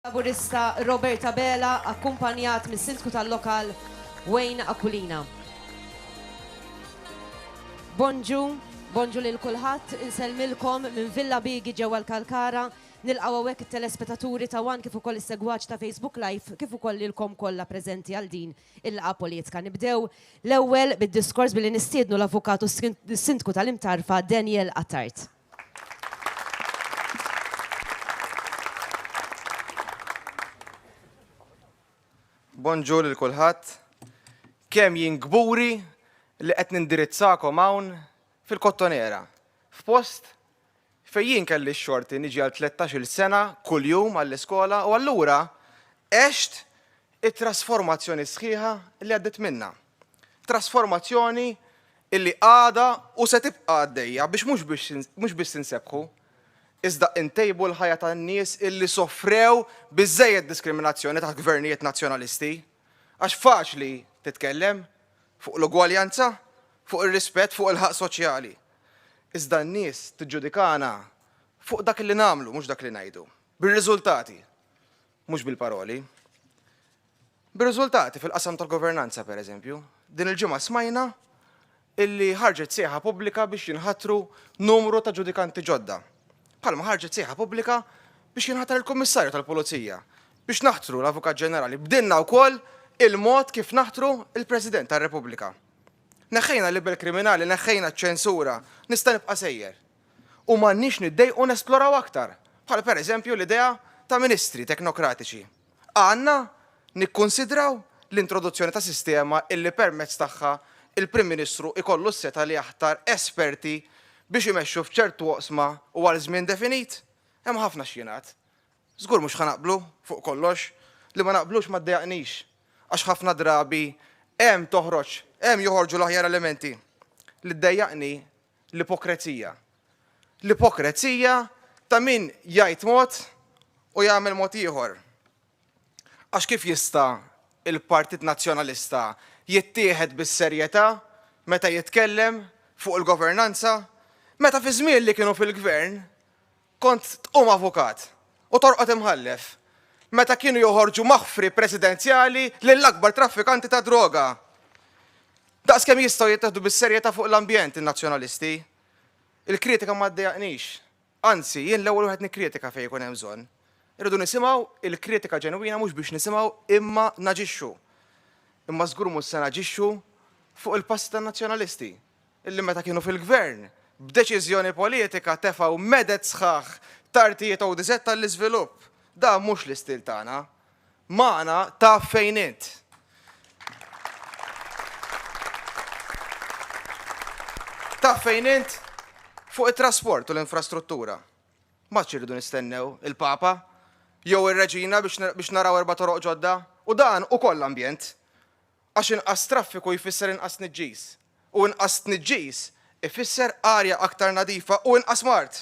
Laburista Robert Abela akkumpanjat mis-Sindku tal-lokal Wayne Aquilina. Bonġu, bonġu lil kulħadd, insellmilkom minn Villa Bigi ġewwa l-Kalkara, nilqgħu hawnhekk it-telespetaturi ta' one kif ukoll is-segwaċi ta' Facebook Live kif ukoll lilkom kollha preżenti għal din il-laqgħa politika. Nibdew l-ewwel bid-diskors billi nistiednu l-Avukat u s-Sindku tal-Imtarfa Daniel Attard. Bonġu lil kulħadd. Kemm jien kburi li qed nindirizzakom hawn fil-Kottonera, f'post fejn jien kelli x-xorti niġi għal 13-il sena kuljum għall-iskola u allura għext it-trasformazzjoni sħiħa li għaddiet minnha. Trasformazzjoni illi għadha u se tibqa' għaddejja biex mhux biex mhux biss insebbħu, iżda intejbu l-ħajja tan-nies illi sofrew biżżejjed diskriminazzjoni taħt gvernijiet Nazzjonalisti. Għax faċli titkellem fuq l-ugwaljanza, fuq ir-rispett, fuq il-ħaqq soċjali. Iżda n-nies tiġġudikana fuq dak li nagħmlu mhux dak li ngħidu. Bir-riżultati. Mhux bil-paroli. Bir-riżultati fil-qasam tal-governanza, per eżempju. Din il-ġimgħa smajna illi ħarġet sejħa pubblika biex jinħatru numru ta' ġudikanti ġodda. Bħalma ħarġet sejħa pubblika biex jinħatar il-Kummissarju tal-Pulizija, biex naħtru l-Avukat Ġenerali. Bdilna wkoll il-mod kif naħtru il-President tar-Repubblika. Neħħejna l-libel kriminali, neħħejna ċ-ċensura, nista' nibqa' sejjer. U m'għandniex niddejqu nesploraw aktar, bħal pereżempju l-idea ta' ministri teknokratiċi. Għandna nikkunsidraw l-introduzzjoni ta' sistema illi permezz tagħha il-Prim Ministru jkollu s-setgħa li jaħtar esperti biex imexxu f'ċertu oqsma u għal żmien definit? Hemm ħafna x'jingħad. Żgur mhux ħa naqblu fuq kollox. Li ma naqblux ma ddejjaqnix, għax ħafna drabi hemm toħroġ, hemm joħorġu l-aħjar elementi. Li ddejjaqni l-ipokrezija. L-ipokrezija ta' min jgħid mod u jagħmel mod ieħor. Għax kif jista' il-Partit Nazzjonalista jittieħed bis-serjetà meta jitkellem fuq il-governanza meta fi żmien li kienu fil-gvern Kont tqum avukat u torqod imħallef meta kienu joħorġu maħfri presidenzjali lill-akbar traffikanti ta' droga. Daqs kemm jistgħu jittieħdu bis-serjetà fuq l-ambjent in-Nazzjonalisti. Il-kritika ma ddejjaqnix. Anzi, jien l-ewwel wieħed nikkritika fejn ikun hemm bżonn. Irridu nisimgħu il-kritika ġenwina mhux biex nisimgħu imma naġixxu. Imma żgur mhux se naġixxu fuq il-passi tan-Nazzjonalisti. Illi meta kienu fil-Gvern, b'deċiżjoni politika tefgħu meded sħaħ t'artijiet ODZ għall-iżvilupp. Dan mhux l-istil tagħna. Magħna taf fejn int. Taf fejn int fuq it-trasport u l-infrastruttura. M'għadx irridu nistennew il-Papa jew ir-Reġina biex naraw erba' toroq ġodda. U dan ukoll ambjent. Għax inqas traffiku jfisser inqas tniġġis, u inqas tniġġis ifisser arja aktar nadifa u inqas mard.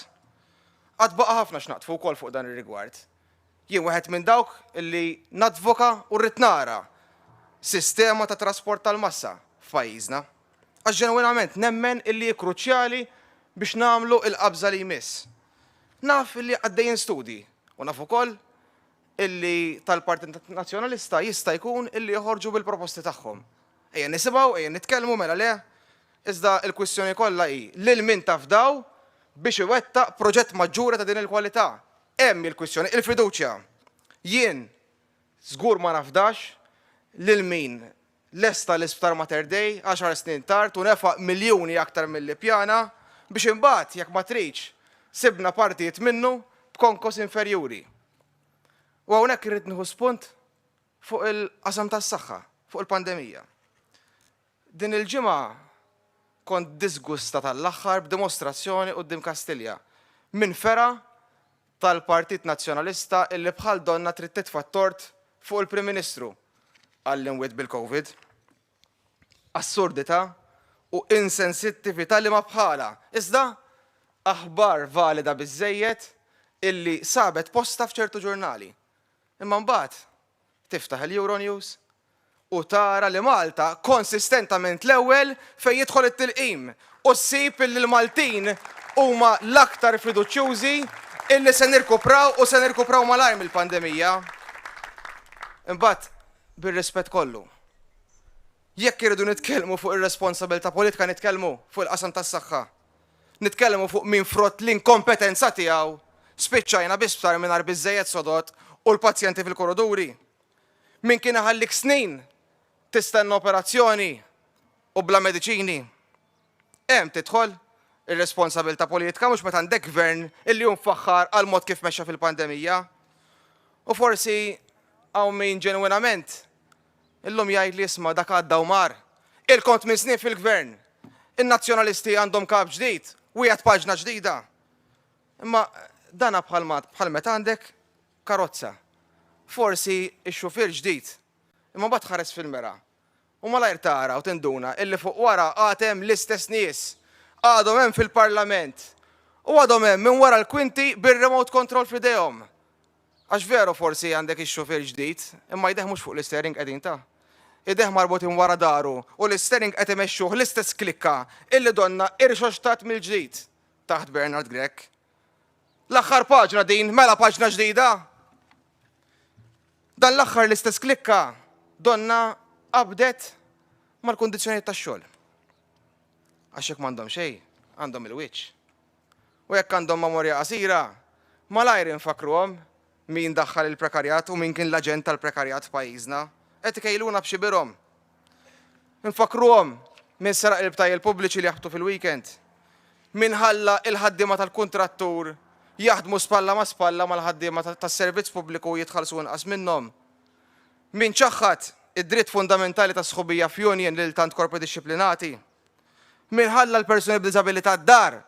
Għad baqa' ħafna x'naqdfu wkoll fuq dan ir-rigward. Jien wieħed minn dawk li nadvoka u rrid nara sistema ta' trasport tal-massa f'pajjiżna. Għax ġenwinament nemmen illi hi kruċjali biex nagħmlu l-qabża li jmiss. Naf illi għaddejjin studji u naf ukoll illi tal-Partit Nazzjonalista jista' jkun illi joħorġu bil-proposti tagħhom. Ejja nisimgħu, ejja nitkellmu mela le, iżda l-kwistjoni kollha hi lil min tafdaw biex iwettaq proġett maġġuri ta' din il-kwalità. Hemm hi l-kwistjoni, il-fiduċja. Jien żgur ma nafdax lil min lesta l-Isptar Mater Dei għaxar snin tard u nefaq miljuni aktar milli ppjana biex imbagħad, jekk ma tridx, sibna partijiet minnu b'konkos inferjuri. U hawnhekk irrid nieħu spunt fuq il-qasam tas-saħħa, fuq il-pandemija. Din il-ġimgħa kont disgustat għall-aħħar b'dimostrazzjoni quddiem Kastilja minn fergħa tal-Partit Nazzjonalista illi bħal donnha trid titfa' t-tort fuq il-Prim Ministru għall-imwiet bil-Covid. Assurdità u insensittività li ma bħalha, iżda aħbar valida biżżejjed illi sabet postha f'ċertu ġurnali. Imma mbagħad tiftaħ il-Euronews u tara li Malta konsistentament l-ewwel fejn jidħol it-tilqim u ssib illi l-Maltin huma l-aktar fiduċjużi illi se nirkupraw u se nirkupraw malajr mill-pandemija. Imbagħad, bir-rispett kollu, jekk irridu nitkellmu fuq ir-responsabilità politika nitkellmu fuq il-qasam tas-saħħa. Nitkellmu fuq min frott l-inkompetenza tiegħu spiċċajna bi sptar mingħajr biżżejjed sodod u l-pazjenti fil-koruduri. Min kien iħallik snin tistenna operazzjoni u bla mediċini. Hemm tidħol ir-responsabilità politika mhux meta għandek gvern illi hu mfaħħar għall-mod kif mexxa fil-pandemija. U forsi hawn min ġenwinament illum jgħid li isma' dak għadda u mar. Ilkom tmien snin fil-gvern. In-Nazzjonalisti għandhom kap ġdid, wiegħed paġna ġdida. Imma dana bħal bħal meta għandek karozza. Forsi x-xufier ġdid, imma mbagħad tħares fil-mera U malajr tara u tinduna illi fuq wara għad hemm l-istess nies. Għadhom hemm fil-Parlament. U għadhom hemm minn wara l-kwinti bir-remote control f'idejhom. Għax veru forsi għandek ix-xufier ġdid, imma jdejh mhux fuq l-isteering qegħdin ta. Idejh marbutin wara daru u l-isteering qed imexxuh l-istess klikka illi donnha irxoxtat mill-ġdid taħt Bernard Grech. L-aħħar paġna din, mela paġna ġdida! Dan l-aħħar l-istess klikka donnha qabdet mal-kundizzjonijiet tax-xogħol. Għax jekk m'għandhom xejn, għandhom il-wiċċ. U jekk għandhom memorja qasira, malajr infakkruhom min daħħal il-prekarjat u min kien l-aġent tal-prekarjat f'pajjiżna. Qed ikejluna b'xibirhom. Infakkruhom min seraq il-btajjel pubbliċi li jaħbtu fil-weekend. Min ħalla il-ħaddiema tal-kuntrattur jaħdmu spalla ma' spalla mal-ħaddiema tas-servizz pubbliku u jitħallsu inqas minnhom. Min ċaħħad id-dritt fundamentali tas-sħubija f'union lil tant korpi dixxiplinati. Min ħalla l-persuni b'diżabilità d-dar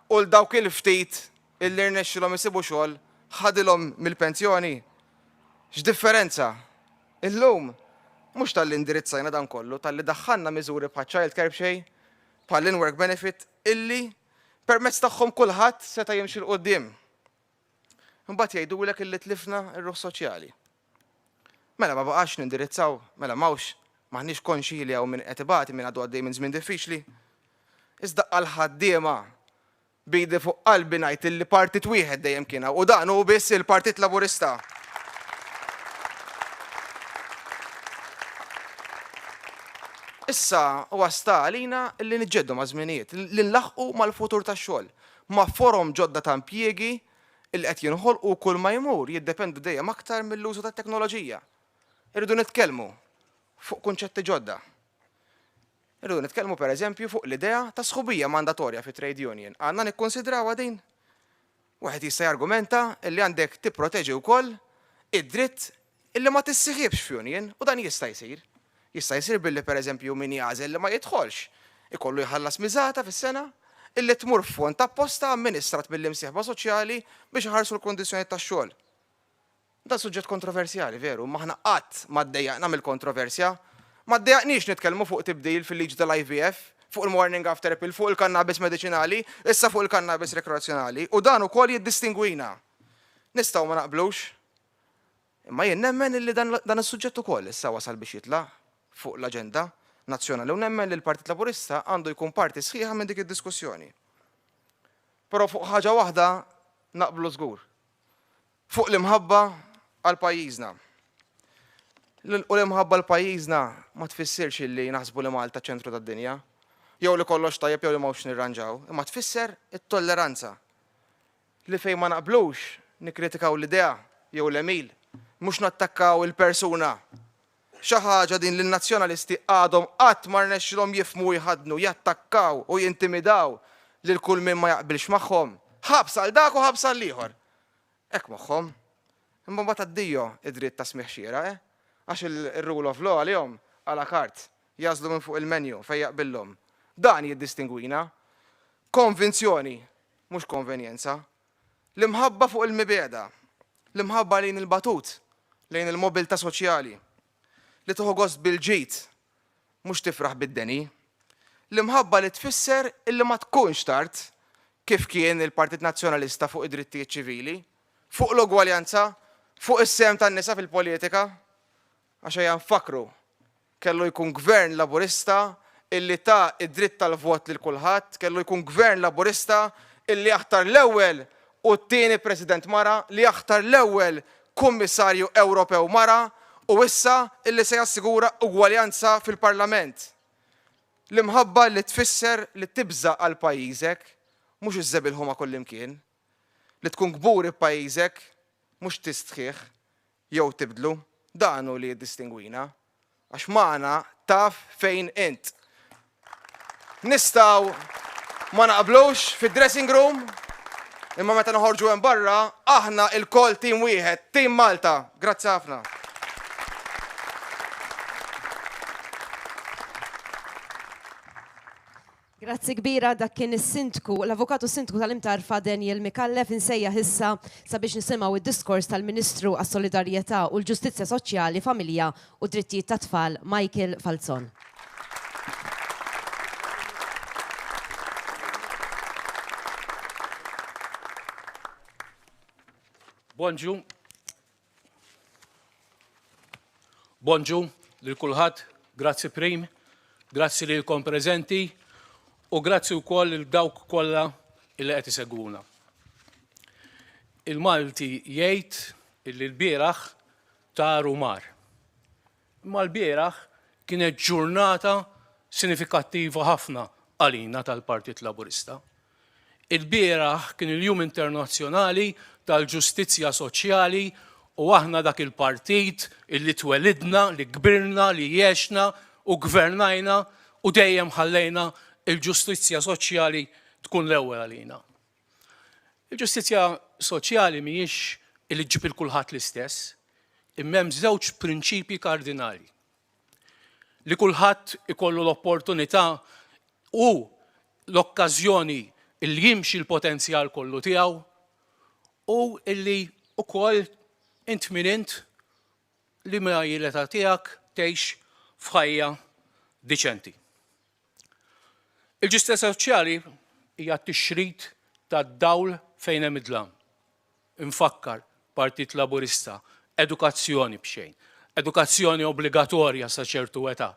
u 'l dawk il-ftit illi rnexxilhom isibu xogħol ħadilhom mill-pensjoni. X'differenza! Illum, mhux talli indirizzajna dan kollu, talli daħħalna miżuri bħaċ-child care b'xejn, bħall-in-work benefit illi permezz tagħhom kulħadd seta' jimxi 'l quddiem. Imbagħad jgħidulek illi tlifna r-ruħ soċjali. Mela ma baqax nindirizzaw, mela m'hawnx, m'aħniex konxji li hawn min qed ibati, min għadu għaddej minn żmien diffiċli. Iżda għall-ħaddiema B'idi fuq qalbi ngħid illi partit wieħed dejjem kien hawn u dan hu biss il-Partit Laburista. Issa huwa sta għalina li niġġeddu maż-żminijiet, li nlaħħqu mal-futur tax-xogħol, ma' forom ġodda ta' impjiegi li qed jinħolqu u kull ma jmur jiddependu dejjem aktar mill-użu tat-teknoloġija. Irridu nitkellmu fuq kunċetti ġodda. Irridu nitkellmu pereżempju fuq l-idea ta' sħubija mandatorja fi trade union. Għandna nikkunsidrawha din? Wieħed jista' jargumenta li għandek tipproteġi wkoll id-dritt illi ma tissiħibx f'union u dan jista' jsir. Jista' jsir billi pereżempju min jagħżel li ma jidħolx ikollu jħallas miżata fis-sena illi tmur f'fond apposta amministrat mill-imsieħba soċjali biex iħarsu l-kundizzjonijiet tax-xogħol. Dan suġġett kontroversjali, veru, imma aħna qatt ma ddejjaqna mill-kontroversja. Ma ddejjaqniex nitkellmu fuq tibdil fil-liġi tal-IVF, fuq il-morning after pill, fuq il-kannabis mediċinali, issa fuq il-kannabis rekreazzjonali, u dan ukoll jiddistingwina. Nistgħu ma naqblux, imma jien nemmen illi dan, dan is-suġġett ukoll issa wasal biex jitla' fuq l-aġenda nazzjonali u nemmen li l-Partit Laburista għandu jkun parti sħiħa minn dik id-diskussjoni. Però fuq ħaġa waħda naqblu żgur. Fuq l-imħabba għal pajjiżna. U l-imħabba għal pajjiżna ma tfissirx illi naħsbu li Malta ċentru tad-dinja, jew li kollox tajjeb jew li m'hawnx nirranġaw, imma tfisser it-tolleranza. Li fejn ma naqblux nikkritikaw l-idea jew l-għemil, mhux nattakkaw il-persuna. Xi ħaġa din li n-Nazzjonalisti għadhom qatt ma rnexxilhom jifhmu u jħaddnu, jattakkaw u jintimidaw lil kull min ma jaqbilx magħhom. Ħabs għal dak u ħabs għall-ieħor. Hekk moħħhom. Imma mbagħad addio id-dritt ta' smigħ xieraq, eh? Għax ir-rule of law għalihom à la carte. Jagħżlu minn fuq il-menu fejn jaqbillhom. Dan jiddistingwina. Konvinzjoni, mhux konvenjenza. L-imħabba fuq il-mibegħda. L-imħabba lejn il-batut, lejn il-mobilità soċjali. Li tieħu gost bil-ġid, mhux tifraħ bid-deni. L-imħabba li tfisser illi ma tkunx tard, kif kien il-Partit Nazzjonalista fuq id-drittijiet ċivili, fuq l-ugwaljanza, fuq is-sehem tan-nisa fil-politika. Għax ejja nfakkru, kellu jkun Gvern Laburista illi ta d-dritt tal-vot lil kulħadd, kellu jkun Gvern Laburista illi jaħtar l-ewwel u t-tieni President mara, li jaħtar l-ewwel Kummissarju Ewropew mara. U issa illi se jassigura ugwaljanza fil-Parlament. L-imħabba li tfisser li tibża' għal pajjiżek, mhux iżżebilħu ma' kullimkien. Li tkun kburi b'pajjiżek, mhux tistħih jew tibdlu. Dan hu li jiddistingwina. Għax magħna taf fejn int. Nistgħu ma naqblux fid-dressing room, imma meta noħorġu hemm barra, aħna lkoll tim wieħed, Team Malta. Grazzi ħafna. Grazzi kbira dak kien is-Sindku, l-Avukat u Sindku tal-Imtarfa Daniel Micallef insejjaħ issa sabiex nisimgħu id-diskors tal-Ministru għas-Solidarjetà u l-Ġustizzja Soċjali, Familja u Drittijiet tat-Tfal Michael Falzon. Bonġu. Bonġu lil kulħadd, grazzi Prim, grazzi lilkom preżenti u grazzi wkoll lil dawk kollha illi qed isegwuna. Il-Malti jgħid illi l-bieraħ tar u mar. Imma l-bieraħ kienet ġurnata sinifikattiva ħafna għalina tal-Partit Laburista. Ilbieraħ kien il-Jum Internazzjonali tal-Ġustizzja Soċjali u aħna dak il-partit illi twelidna, li kbirna, li għexna u gvernajna u dejjem ħallejna il-ġustizzja soċjali tkun l-ewwel għalina. Il-ġustizzja soċjali mhijiex illi ġġib il kulħadd l-istess, imma hemm żewġ prinċipji kardinali. Li kulħadd ikollu l-opportunità u l-okkażjoni li jimxi l-potenzjal kollu tiegħu u illi wkoll int min int li ma hi l-età tiegħek tgħix f'ħajja diċenti. Il-ġustizzja soċjali hija t-tixrid tad-dawl fejn hemm id-dlam. Infakkar, Partit Laburista, edukazzjoni b'xejn, edukazzjoni obbligatorja sa ċertu età.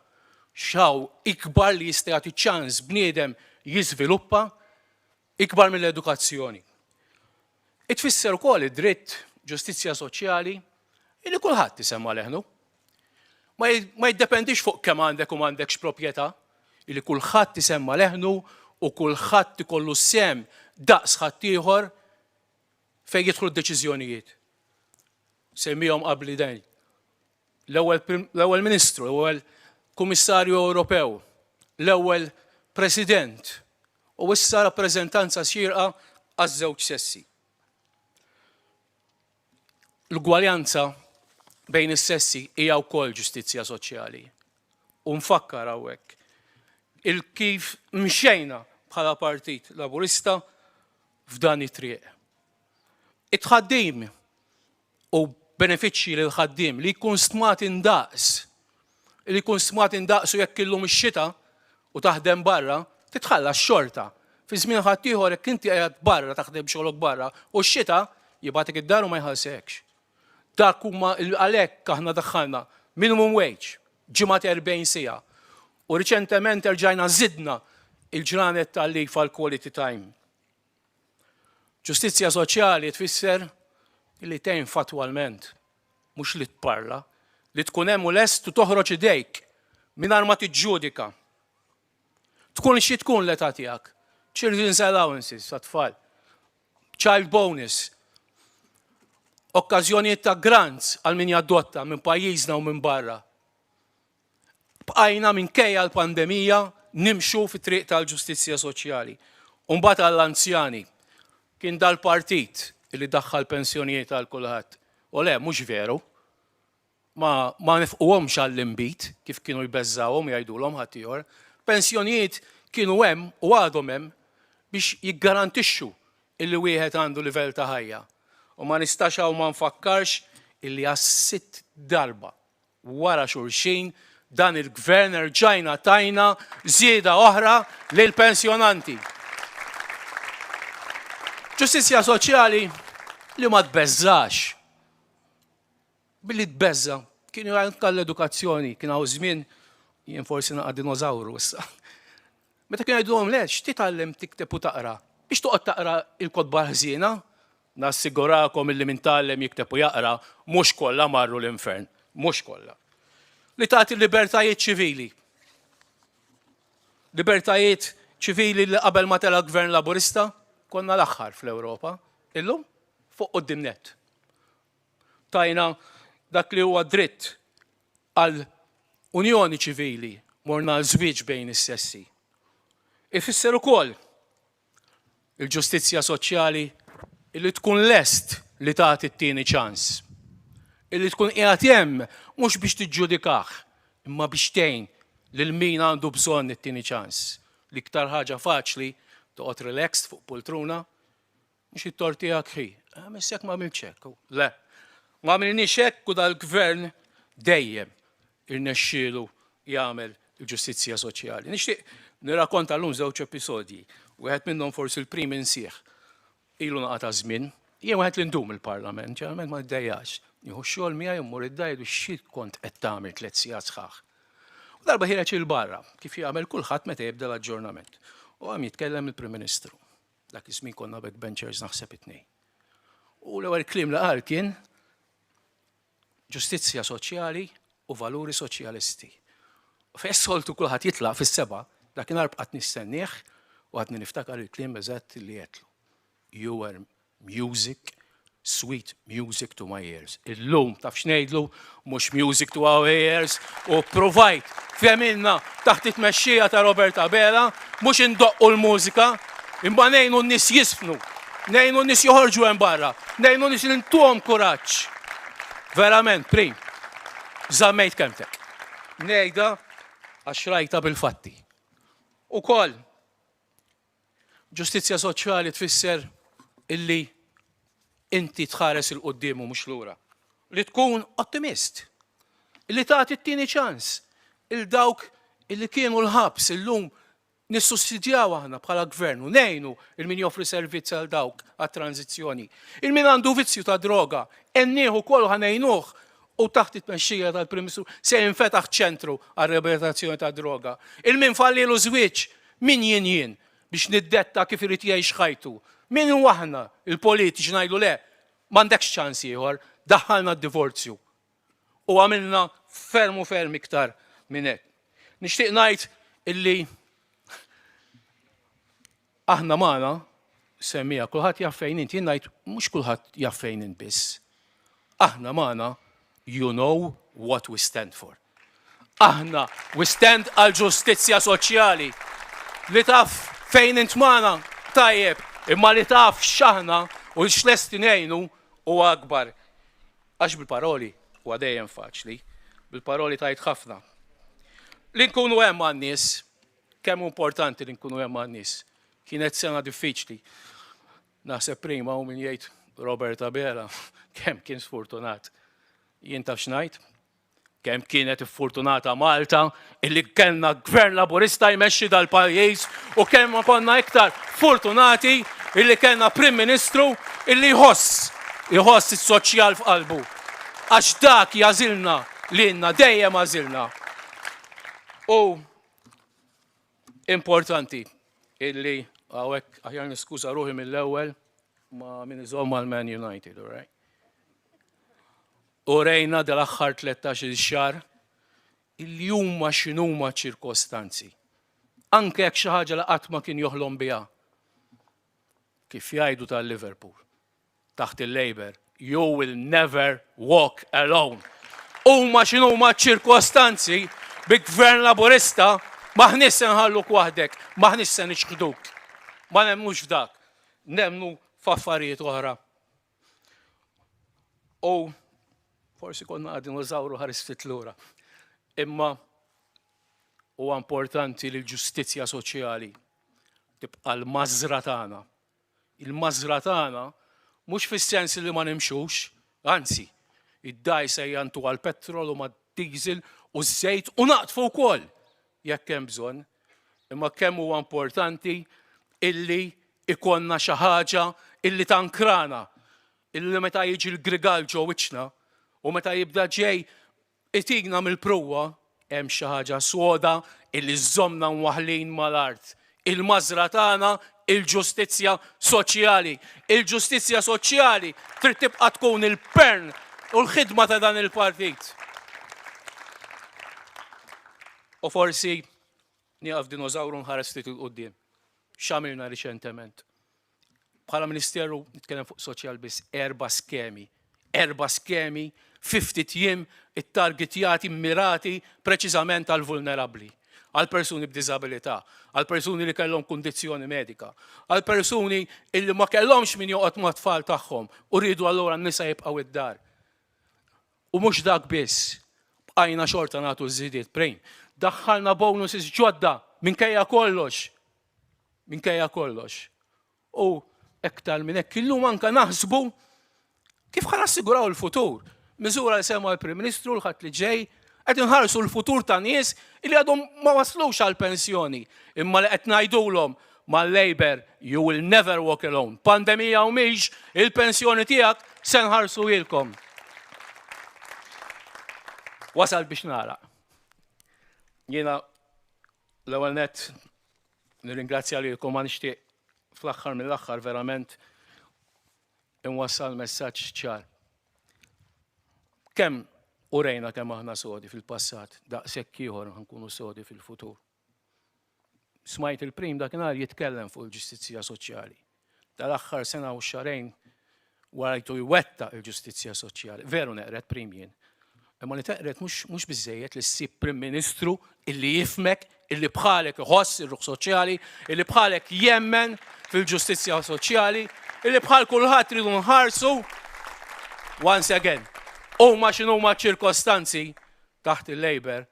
X'hawn ikbar li jista' jagħti ċans bniedem jiżviluppa ikbar mill-edukazzjoni. Itfisser ukoll id-dritt ġustizzja soċjali li kulħadd isemma' leħnu. Ma jiddependix fuq kemm għandek u m'għandekx proprjetà, li kulħadd isemma' leħnu u kulħadd ikollu sehem daqs ħaddieħor fejn jidħlu d-deċiżjonijiet. Semmihom qabli dan. L-ewwel Ministru, l-ewwel Kummissarju Ewropew, l-ewwel President u issa rappreżentanza xierqa għaż-żewġ sessi. L-ugwaljanza bejn is-sessi hija wkoll ġustizzja soċjali. U nfakkar hawnhekk il-kif mxejna bħala Partit Laburista f'dan it-triq. It-tħaddim u benefiċċji lil ħaddiem li jkun stmat indaqs, li jkun stmat indaqs u jekk illum ix-xita u taħdem barra, titħallas xorta. Fi żmien ħaddieħor jekk inti qiegħed barra taħdem xogħlok barra u x-xita jibgħatek id-dar u ma jħallsekx. Dak huma għalhekk aħna daħħalna minimum wage, ġimgħa 40 siegħa. U riċentement erġajna żidna il-ġranet tal-leave għal quality time. Ġustizzja soċjali tfisser li tgħin fatwalment, mhux li tparla, li tkun hemm u lest u toħroġ idejk mingħajr ma tiġġudika. Tkun xi tkun l-età tiegħek. Children's allowances għat-tfal, child bonus, okkażjonijiet ta' grants għal min jadotta minn pajjiżna u minn barra. Bqajna minkejja l-pandemija nimxu fit-triq tal-ġustizzja soċjali. U mbagħad għall-anzjani, kien dal-partit li daħħal pensjonijiet għal kulħadd. U le, mhux veru. Ma, ma nefquhomx għall-inbid kif kienu jbeżżawhom jgħidulhom ħaddieħor. Pensjonijiet kienu hemm u għadhom hemm biex jiggarantixxu illi wieħed għandu livell ta' ħajja. U ma nistax hawn ma nfakkarx illi għas-sitt darba Wara xulxin, dan il-Gvern erġajna tajna żieda oħra lill-pensjonanti. Ġustizzja soċjali li ma tbeżżax. Billi tbeżża, kienu anke l-edukazzjoni, kien hawn żmien jien forsi naqa' dinożawru issa. Meta kienu jgħidulhom le, x'titgħallem tikteb u taqra? Biex toqgħod taqra il-kotba ħżiena, Nassigurakom illi min tgħallem jikteb u jaqra mhux kollha marru l-infern. Mhux kollha. Li tagħti libertajiet ċivili. Libertajiet ċivili li qabel ma tela' gvern Laburista konna l-aħħar fl-Ewropa. Illum fuq quddiem nett. Tajna dak li huwa dritt għal unjoni ċivili, morna għal żwieġ bejn is-sessi. Ifisser ukoll il-ġustizzja soċjali illi tkun lest li tagħti t-tieni ċans. Illi tkun qiegħed hemm mhux biex tiġġudikah, imma biex tgħin lil min għandu bżonn it-tieni ċans. L-iktar ħaġa faċli toqgħod relaxed fuq poltruna Mhux it-tort tiegħek ħi. Ah, missek ma għamiltx hekk. Le. Ma għamilniex hekk u dal-gvern dejjem irnexxielu jagħmel il-ġustizzja soċjali. Nixtieq nirrakkonta llum żewġ episodji. Wieħed minnhom forsi l-prim insieħ. Ilu naqa' ta' żmien. Jien wieħed li ndum il-Parlament, ġeneralment ma niddejjax. Nieħu x-xogħol miegħi mmur id-dar u xi kont qed tagħmel tliet sigħat sħaħ. U darba ħireġ il-barra, kif jagħmel kulħadd meta jibda l-aġġornament. U għam jitkellem il-Prim Ministru. Dak iż-żmien konna backbenchers naħseb it-tnejn. U l-ewwel kliem li qal kien ġustizzja soċjali u valuri soċjalisti. Fejn soltu kulħadd jitlaq fis-seba, dakinhar bqgħet nistennieh u għadni niftakar il-kliem eżatt li għedtlu. You were Music, sweet music to my ears. Illum taf x'ngħidlu, mhux music to our ears, u provajt femilna taħt it-tmexxija ta' Robert Abela, mhux indoqqu l-mużika, imma ngħinu n-nies jisfnu, ngħinu n-nies joħorġu hemm barra, ngħinu n-nies li ntuhom kuraġġ. Verament, prim, żammejt kelmtek. Ngħidha għax rajtha bil-fatti. Ukoll, Ġustizzja soċjali tfisser illi inti tħares 'il quddiem u mhux lura. Li tkun ottimist. Illi tagħti t-tieni ċans il dawk illi kienu l-ħabs illum nissussidjaw aħna bħala gvern u ngħinu il min joffri servizz għal dawk għat-tranżizzjoni. Il min għandu vizzju ta' droga, għennieh ukoll ħa ngħinuh u taħt it-tmexxija tal-Prim Ministru se jinfetaħ ċentru għar-riabilitazzjoni tad-droga. Il min fallielu żwieġ Min jien jien biex niddetta kif irid jgħix ħajtu? Min hu aħna, il-politiċi ngħidlu le, m'għandekx ċans ieħor, daħħalna d-divorzju. U għamilna ferm u ferm iktar minn hekk. Nixtieq ngħid illi aħna magħna semmija kulħadd jaf fejn int, jien ngħid mhux kulħadd jaf fejn int biss. Aħna magħna you know what we stand for. Aħna we stand għal ġustizzja soċjali. Li taf fejn int magħna tajjeb, imma li taf x'aħna u x'lesti ngħinu huwa akbar. Għax bil-paroli huwa dejjem faċli, bil-paroli tgħid ħafna. Li nkunu hemm għan-nies, kemm hu importanti li nkunu hemm għan-nies. Kienet sena diffiċli. Naħseb prima u min jgħid Robert Abela kemm kien sfortunat. Jien taf x'ngħid? Kemm kienet iffurtunata Malta illi kellna gvern laburista jmexxi dal-pajjiż u kemm ma konna iktar fortunati illi kellna Prim Ministru illi jħoss jħoss is-soċjal f'qalbu. Għax dak jagħżilna lilna dejjem għażilna. U Importanti illi hawnhekk aħjar niskuża ruħi mill-ewwel ma' min iżomm mal-Man United, all right? U rejna dal-aħħar 13-il xahar illi huma x'inhuma ċ-ċirkostanzi. Anke jekk xi ħaġa li qatt ma kien joħlom biha. Kif jgħidu tal-Liverpool. taħt il-Labour, you will never walk alone. Huma x'inhuma ċ-ċirkostanzi bi gvern Laburista m'aħniex se nħalluk waħdek, m'aħniex se niċħduk. Ma nemmnux f'dak, nemmnu f'affarijiet oħra. U forsi konna dinożawru ħares ftit lura. Imma huwa importanti li l-ġustizzja soċjali tibqa' l-mażra tagħna. Il-mażra tagħna mhux fis-sens li ma nimxux, anzi, id-dgħajsa hija ntuha l-petrol u mad-diesel u ż-żejt u naqdfu wkoll jekk hemm bżonn. Imma kemm huwa importanti illi ikollna xi ħaġa illi tankrana, illi meta jiġi l-grigal ġo wiċċna u meta jibda ġej Itina mill-pruwa hemm xi ħaġa soda illi żżommna mwaħħlin mal-art. Il-mażra tagħna il-ġustizzja soċjali. Il-ġustizzja soċjali trid tibqa' tkun il-pern u l-ħidma ta' dan il-partit. U forsi nieqaf dinożawru nħares ftit 'il quddiem. X'għamilna riċentement? Bħala Ministeru nitkellem fuq soċjal biss erba' skemi. Erba' skemi fi ftit jiem ittargetjati, mmirati preċiżament għall-vulnerabbli, għal persuni b'diżabilità, għal persuni li kellhom kundizzjoni medika, għal persuni illi ma kellhomx min joqgħod mat-tfal tagħhom u riedu allura n-nisa jibqgħu id-dar. U mhux dak biss, bqajna xorta nagħtu ż-żidiet prejn. Daħħalna bonuses ġodda minkejja kollox. Minkejja kollox. U iktar minn hekk illum anka naħsbu kif ħa nassiguraw il-futur. Miżura li semma l-Prim Ministru l-Ħadd li ġej, qed inħarsu l-futur ta' nies li għadhom ma waslux għall-pensjoni, imma li qed ngħidulhom mal-Labour you will never walk alone. Pandemija u mhix, il-pensjoni tiegħek se nħarsuhielkom. Wasal biex nagħlaq. Jiena l-ewwel nett nirringrazzja lilkom ma nixtieq fl-aħħar mill-aħħar verament inwassal messaġġ ċar. Kemm urejna kemm aħna sodi fil-passat, daqshekk ieħor nkunu sodi fil-futur. Smajt il-Prim dakinhar jitkellem fuq il-ġustizzja soċjali. Dal-aħħar sena u xahrejn warajtu jwettaq il-ġustizzja soċjali. Veru neqred Prim jien. Imma li teqred mhux biżejjed li ssib Prim Ministru illi jifmek, illi bħalek iħoss ir-ruħ soċjali, illi bħalek jemmen fil-ġustizzja soċjali, illi bħal kulħadd ridu nħarsu once again. Huma x'inhuma ċ-ċirkostanzi taħt il-Labour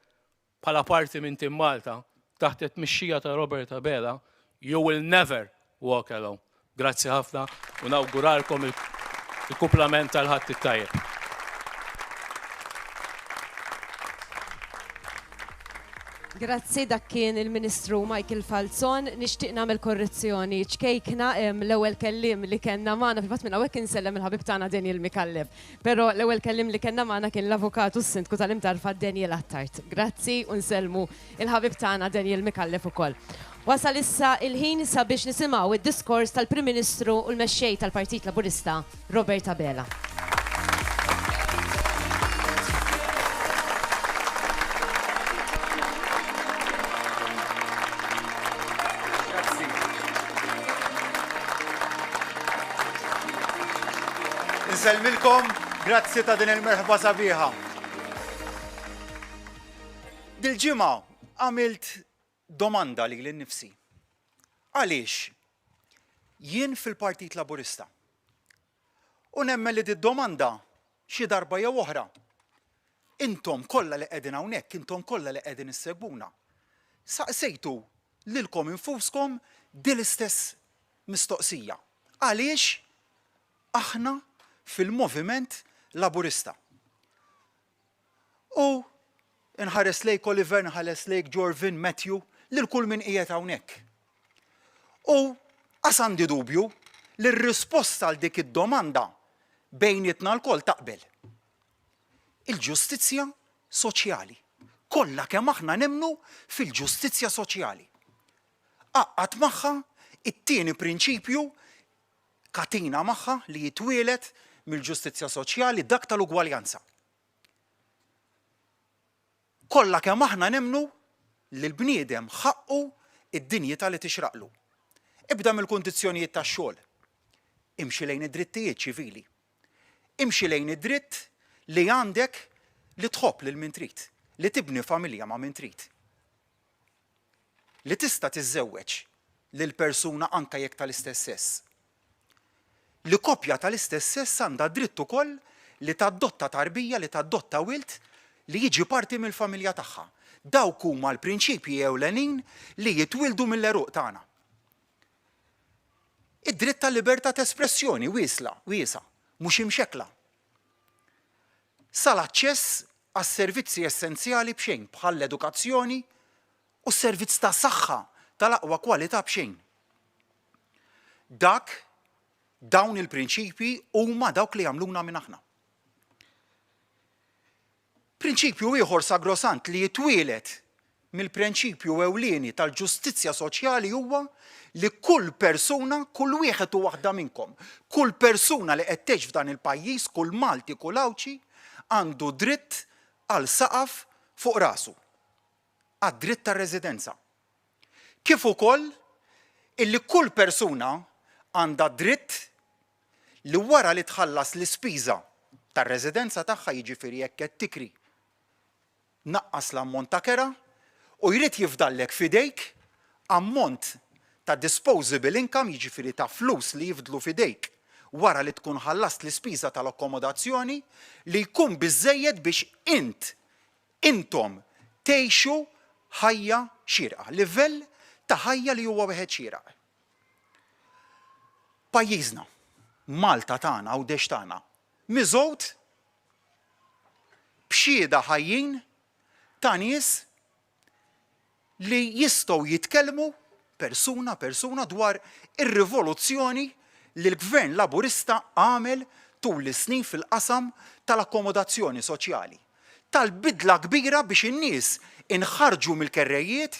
Bħala parti minn Tim Malta, taħt it-tmexxija ta' Robert Abela, you will never walk alone. Grazzi ħafna u nawguralkom il-kuplament tal-Ħadd it-tajjeb. Grazzi, dak kien il-Ministru Michael Falzon. Nixtieq nagħmel korrezzjoni ċkejkna l-ewwel kelliem li kellna magħna fil-fatt minn hawnhekk insellem il-ħabib tagħna Daniel Micallef. Però l-ewwel kelliem li kellna magħna kien l-Avukat u s-Sindku tal-Imtarfa Daniel Attard. Grazzi u nsellmu il-ħabib tagħna Daniel Micallef ukoll. Wasal issa il-ħin sabiex nisimgħu id-diskors tal-Prim Ministru u l-Mexxej tal-Partit Laburista Robert Abela. Insellmilkom, grazzi ta' din il-merħba sabiħa. Dil-ġimgħa għamilt domanda lili nnifsi. Għaliex jien fil-Partit Laburista? U nemmen li did-domanda xi darba jew oħra intom kollha li qegħdin hawnhekk, intom kollha li qegħdin issegwuna, saqsejtu lilkom infuskom din l-istess mistoqsija. Għaliex aħna fil-Moviment Laburista? U nħares lejk Oliver, nħares lejk Jorvin, Matthew, lil kull min qiegħed hawnhekk. U qas għandi dubju li r-risposta għal dik id-domanda bejnietna lkoll taqbel. Il-ġustizzja soċjali. Kollha kemm aħna nemmnu fil-ġustizzja soċjali. Għaqqad magħha it-tieni prinċipju katina magħha li jitwieled mill-ġustizzja soċjali, dak tal-ugwaljanza. Kollha kemm aħna nemmnu li l-bniedem ħaqqu d-dinjità li tixraqlu. Ibda mill-kundizzjonijiet tax-xogħol. Imxi lejn id-drittijiet ċivili. Imxi lejn id-dritt li għandek li tħobb lil min trid, li tibni familja ma' min trid. Li tista' tiżżewweġ lil persuna anke jekk tal-istess sess. Li koppja tal-istess sess għandha dritt ukoll li tadotta tarbija, li tadotta wild li jiġi parti mill-familja tagħha. Dawk huma l-prinċipji ewlenin li jitwieldu mill-għeruq tagħna. Id-dritt tal-libertà ta' espressjoni wiesla, wiesgħa, mhux imxekkla. Sal-aċċess għas-servizzi essenzjali b'xejn bħall-edukazzjoni u s-servizz ta' saħħa tal-aqwa kwalità b'xejn. Dak, dawn il-prinċipji huma dawk li jagħmluna min aħna. Prinċipju ieħor sagrosant li jitwieled mill-prenċipju ewlieni tal-ġustizzja soċjali huwa li kull persuna, kull wieħed u waħda minnkom, kull persuna li qed tgħix f'dan il-pajjiż, kull Malti, kull Għawdxi, għandu dritt għal saqaf fuq rasu. għad-dritt tar-residenza. Kif ukoll illi kull persuna għandha dritt li wara li tħallas l-ispiża tar-residenza tagħha, jiġifieri jekk qed tikri, naqqas l-ammont ta' kera u jrid jifdallek f'idejk ammont ta' disposable income, jiġifieri ta' flus li jifdlu f'idejk wara li tkun ħallast l-ispiża tal-akkomodazzjoni, li jkun biżżejjed biex int, intom, tgħixu ħajja xierqa, livell ta' ħajja li huwa wieħed xieraq. Pajjiżna, Malta tagħna, Għawdex tagħna, miżgħud b'xhieda ħajjin ta' nies li jistgħu jitkellmu persuna persuna dwar ir-rivoluzzjoni li l-Gvern Laburista għamel tul is-snin fil-qasam tal-akkomodazzjoni soċjali, tal-bidla kbira biex in-nies inħarġu mill-kerrejjiet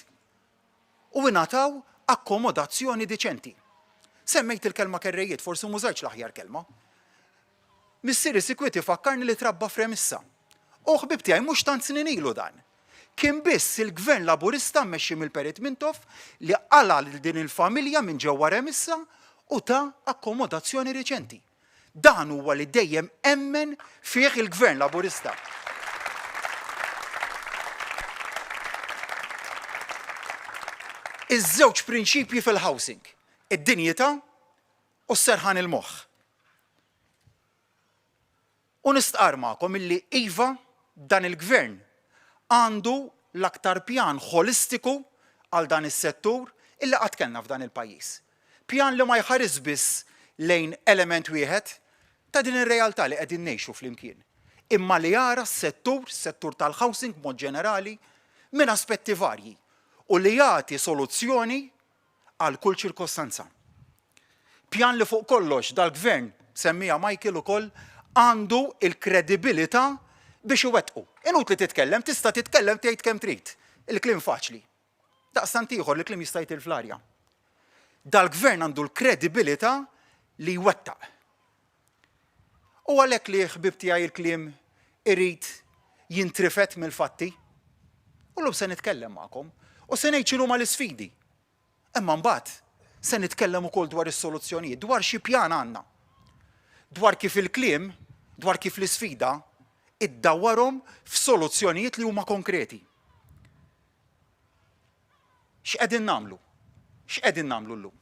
u ingħataw akkomodazzjoni diċenti. Semmejt il-kelma kerrejjiet, forsi m'użajtx l-aħjar kelma. Missieri sikwit ifakkarni li trabba f'Remissa. U ħbieb tiegħi mhux tant snin ilu dan. Kien biss il-Gvern Laburista mmexxi mill-Perit Mintoff li qala' lil din il-familja minn ġewwa Remissa u ta akkomodazzjoni riċenti. Dan huwa li dejjem emmen fih il-Gvern Laburista. Iż-żewġ prinċipji fil-housing, id-dinjità u s-serħan il-moħħ. U nistqarr magħkom illi iva dan il-Gvern għandu l-aktar pjan ħolistiku għal dan is-settur illi qatt kellna f'dan il-pajjiż. Pjan li ma jħarisx biss lejn element wieħed ta' din ir-realtà li qegħdin ngħixu flimkien, imma li jara s-settur, s-settur tal-housing b'mod ġenerali, minn aspetti varji u li jagħti soluzzjoni għal kull ċirkostanza. Pjan li fuq kollox dal-Gvern, semmiha Michael ukoll, għandu l-kredibilità biex iwettqu. Inutli titkellem, tista' titkellem tgħid kemm trid. Il-kliem faċli. Daqstant ieħor il-kliem jista' jtir fl-arja. Dal-Gvern għandu l-kredibilità li jwettaq. U għalhekk li ħbieb tiegħi il-kliem irid jintrifed mill-fatti. U llum se nitkellem magħkom u se ngħid x'inhuma l-isfidi. Imma mbagħad se nitkellem ukoll dwar is-soluzzjonijiet, dwar xi pjan għandna. Dwar kif il-kliem, dwar kif l-isfida iddawwarhom f'soluzzjonijiet li huma konkreti. X'qegħdin nagħmlu? X'qegħdin nagħmlu llum?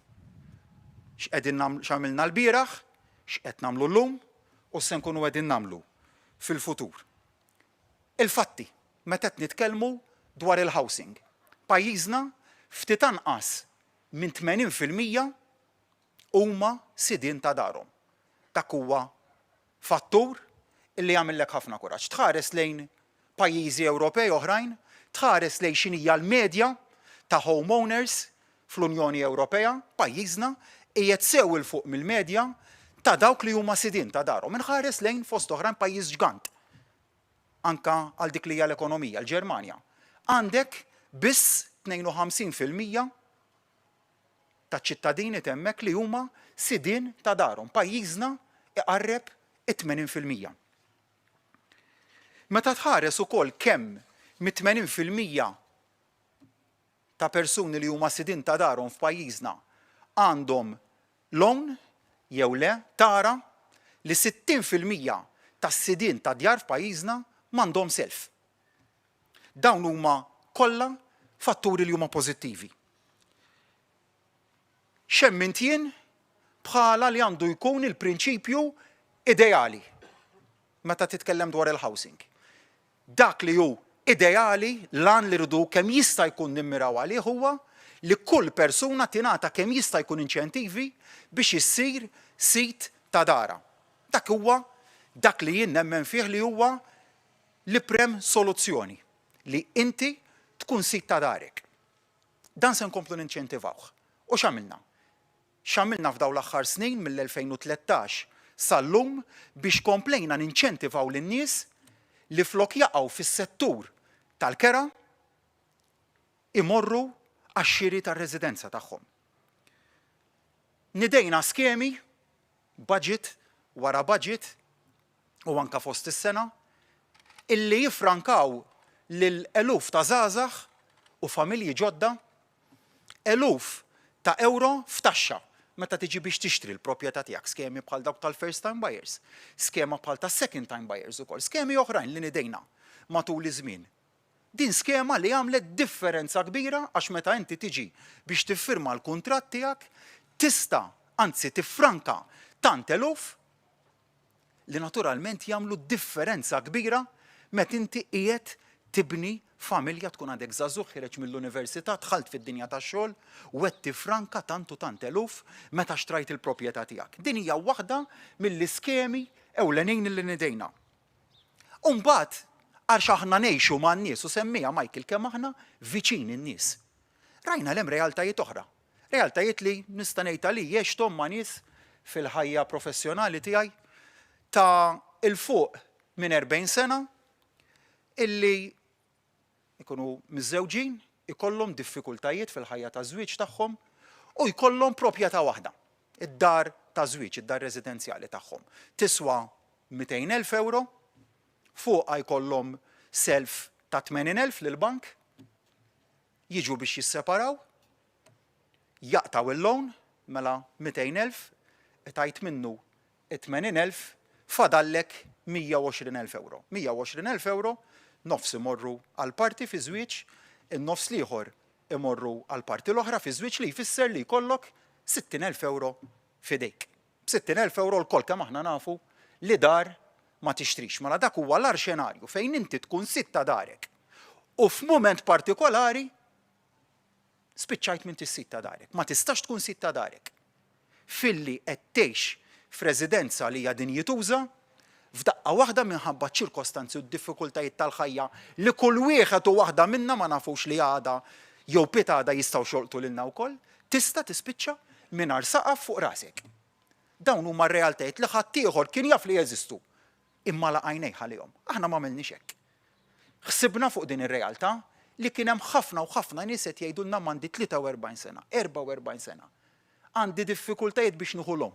X'qegħdin nagħmlu x'għamilna lbieraħ, x'qed nagħmlu llum u se nkunu qegħdin nagħmlu fil-futur. Il-fatti meta qed nitkellmu dwar il-housing. Pajjiżna ftit anqas minn 80% huma sidien ta' darhom. Dak huwa Fattur li jagħmillek ħafna kuraġġ. Tħares lejn pajjiżi Ewropej oħrajn, tħares lejn x'inhija l-medja ta' home owners fl-Unjoni Ewropea, pajjiżna qiegħed sew 'il fuq mill-medja ta' dawk li huma sidien ta' darhom. Inħares lejn fost oħrajn pajjiż ġgant anke għal dik li hija l-ekonomija, l-Ġermanja. Għandek biss 52% taċ-ċittadini t'hemmhekk li huma sidien ta' darhom. Pajjiżna iqarreb it-80 fil-mija. Meta tħares ukoll kemm mit-80 fil-mija ta' persuni li huma sidien ta' darhom f'pajjiżna għandhom loan jew le, tara li 60 fil-mija tas-sidien ta' djar f'pajjiżna m'għandhom self. Dawn huma kollha fatturi li huma pożittivi. X'emmint jien bħala li għandu jkun il-prinċipju ideali meta titkellem dwar il-housing? Dak li hu ideali, l-għan li rridu kemm jista' jkun nimmiraw għalih huwa li kull persuna tingħata kemm jista' jkun inċentivi biex issir sid ta' darha. Dak huwa dak li jien nemmen fih li huwa l-iprem soluzzjoni li inti tkun sid ta' darek. Dan se nkomplu ninċentivawh. U x'għamilna? X'għamilna f'dawn l-aħħar snin mill-2013 sal-lum biex komplejna ninċentivaw lin-nies li flok jaqgħu fis-settur tal-kera imorru għax-xiri tar-residenza tagħhom. Nidejna skemi, budget wara budget, u anke fost is-sena, illi jiffrankaw lil eluf ta' żgħażagħ u familji ġodda eluf ta' ewro f'taxxa meta tiġi biex tixtri l-proprjetà tiegħek, skemi bħal dawk tal-first time buyers, skema bħal tas-second time buyers ukoll, skemi oħrajn li nidejna matul iż-żmien. Din skema li għamlet differenza kbira għax meta inti tiġi biex tiffirma l-kuntratt tiegħek tista', anzi tiffranka tant eluf li naturalment jagħmlu differenza kbira meta inti qiegħed tibni familja, tkun għadek żagħżugħ ħiereġ mill-università, dħalt fid-dinja tax-xogħol u qed tiffranka tant u tant eluf meta xtrajt il-proprjetà tiegħek. Din hija waħda mill-iskemi ewlenin li nidejna. U mbagħad għax aħna ngħixu man-nies u semmiha Michael kemm aħna viċin in-nies. Rajna l hemm realtajiet oħra. Realtajiet li nista' ngħid għalija għexthom ma' nies fil-ħajja professjonali tiegħi ta' 'il fuq minn 40 sena illi jkunu miżżewġin, ikollhom diffikultajiet fil-ħajja taż-żwieġ tagħhom u jkollhom proprjetà waħda, id-dar taż-żwieġ, id-dar residenzjali tagħhom. Tiswa 200,000 ewro, fuqha jkollhom self ta' 80,000 lill-bank, jiġu biex jisseparaw, jaqtgħu il-loan, mela 200,000, qtajt minnu 80,000, fadallek 120,000 ewro. 120,000 ewro, nofs imorru għal parti fiż-żwieġ, in-nofs l-ieħor imorru għall-parti l-oħra fiż-żwieġ li jfisser li jkollok 60,000 ewro f'idejk. B'60,000 ewro lkoll kemm aħna nafu li dar ma tixtrix. Mela dak huwa l-agħar xenarju fejn inti tkun sid ta' darek u f'mument partikolari spiċċajt m'intix sid ta' darek. Ma tistax tkun sid ta' darek. Filli qed tgħix f'residenza li hija dinjituża, f'daqqa waħda minħabba ċ-ċirkostanzi u d-diffikultajiet tal-ħajja li kull wieħed u waħda minna ma nafux li għada jew pitgħada jistgħux jolqtu lilna wkoll, tista' tispiċċa mingħajr saqaf fuq rasek. Dawn huma r-realtajiet li ħaddieħor kien jaf li jeżistu, imma għalaq għajnejh għalihom. Aħna m'għamilniex hekk. Ħsibna fuq din ir-realtà li kien hemm ħafna u ħafna nies qed jgħidulna m'għandi 43 sena, 44 sena. Għandi diffikultajiet biex nieħu loan.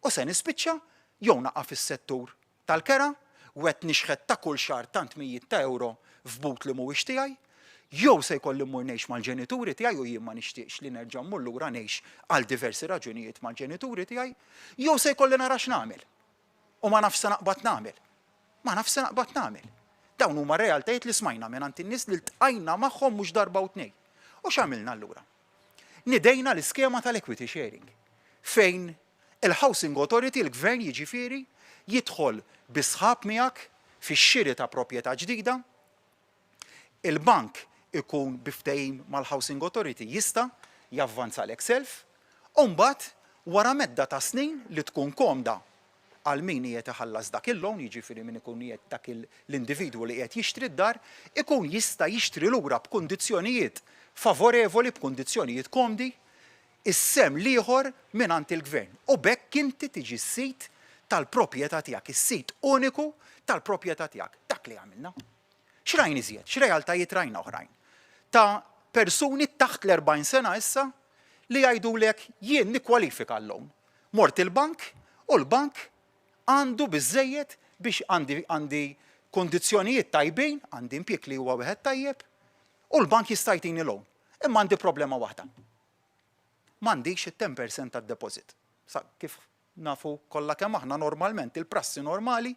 U se nispiċċa jew naqa' fis-settur tal-kera u qed nixħet ta' kull xahar tant mijiet ta' ewro f'but li mhuwiex tiegħi, jew se jkolli mmur ngħix mal-ġenituri tiegħi u jien ma nixtieqx li nerġa' mmur lura ngħix għal diversi raġunijiet mal-ġenituri tiegħi, jew se jkolli nara x'nagħmel. U ma nafx se naqbad nagħmel. Ma nafx se naqbad nagħmel. Dawn huma realtajiet li smajna mingħand in-nies li ltqajna magħhom mhux darba u tnejn. U x'għamilna allura? Nidejna l-iskema tal-equity sharing fejn il-Housing Authority, il-Gvern jiġifieri, jidħol bi sħab miegħek fix-xiri ta' proprjetà ġdida, il-bank ikun bi ftehim mal-Housing Authority jista' javvanzalek self u mbagħad wara medda ta' snin li tkun komda għal min qiegħed iħallas dak il-loan, jiġifieri min ikun qiegħed dak l-individwu li qiegħed jixtri d-dar, ikun jista' jixtri lura b'kundizzjonijiet favorevoli, b'kundizzjonijiet komdi, is-sehem l-ieħor mingħand il-Gvern. U b'hekk inti tiġi s-sid tal-proprjetà tiegħek, is-sid uniku tal-proprjetà tiegħek. Dak li għamilna. X'rajna iżjed? X'realtajiet rajna oħrajn? Ta' persuni taħt l-40 sena issa li jgħidulek jien nikkwalifika għal-loan. Mort il-bank u l-bank għandu biżżejjed biex għandi għandi kundizzjonijiet tajbin, għandi impjieg li huwa wieħed tajjeb u l-bank jista' jtini loan. Imma għandi problema waħda. M'għandix it-10% tad-deposit. Sa kif Nafu kollha kemm aħna normalment il-prassi normali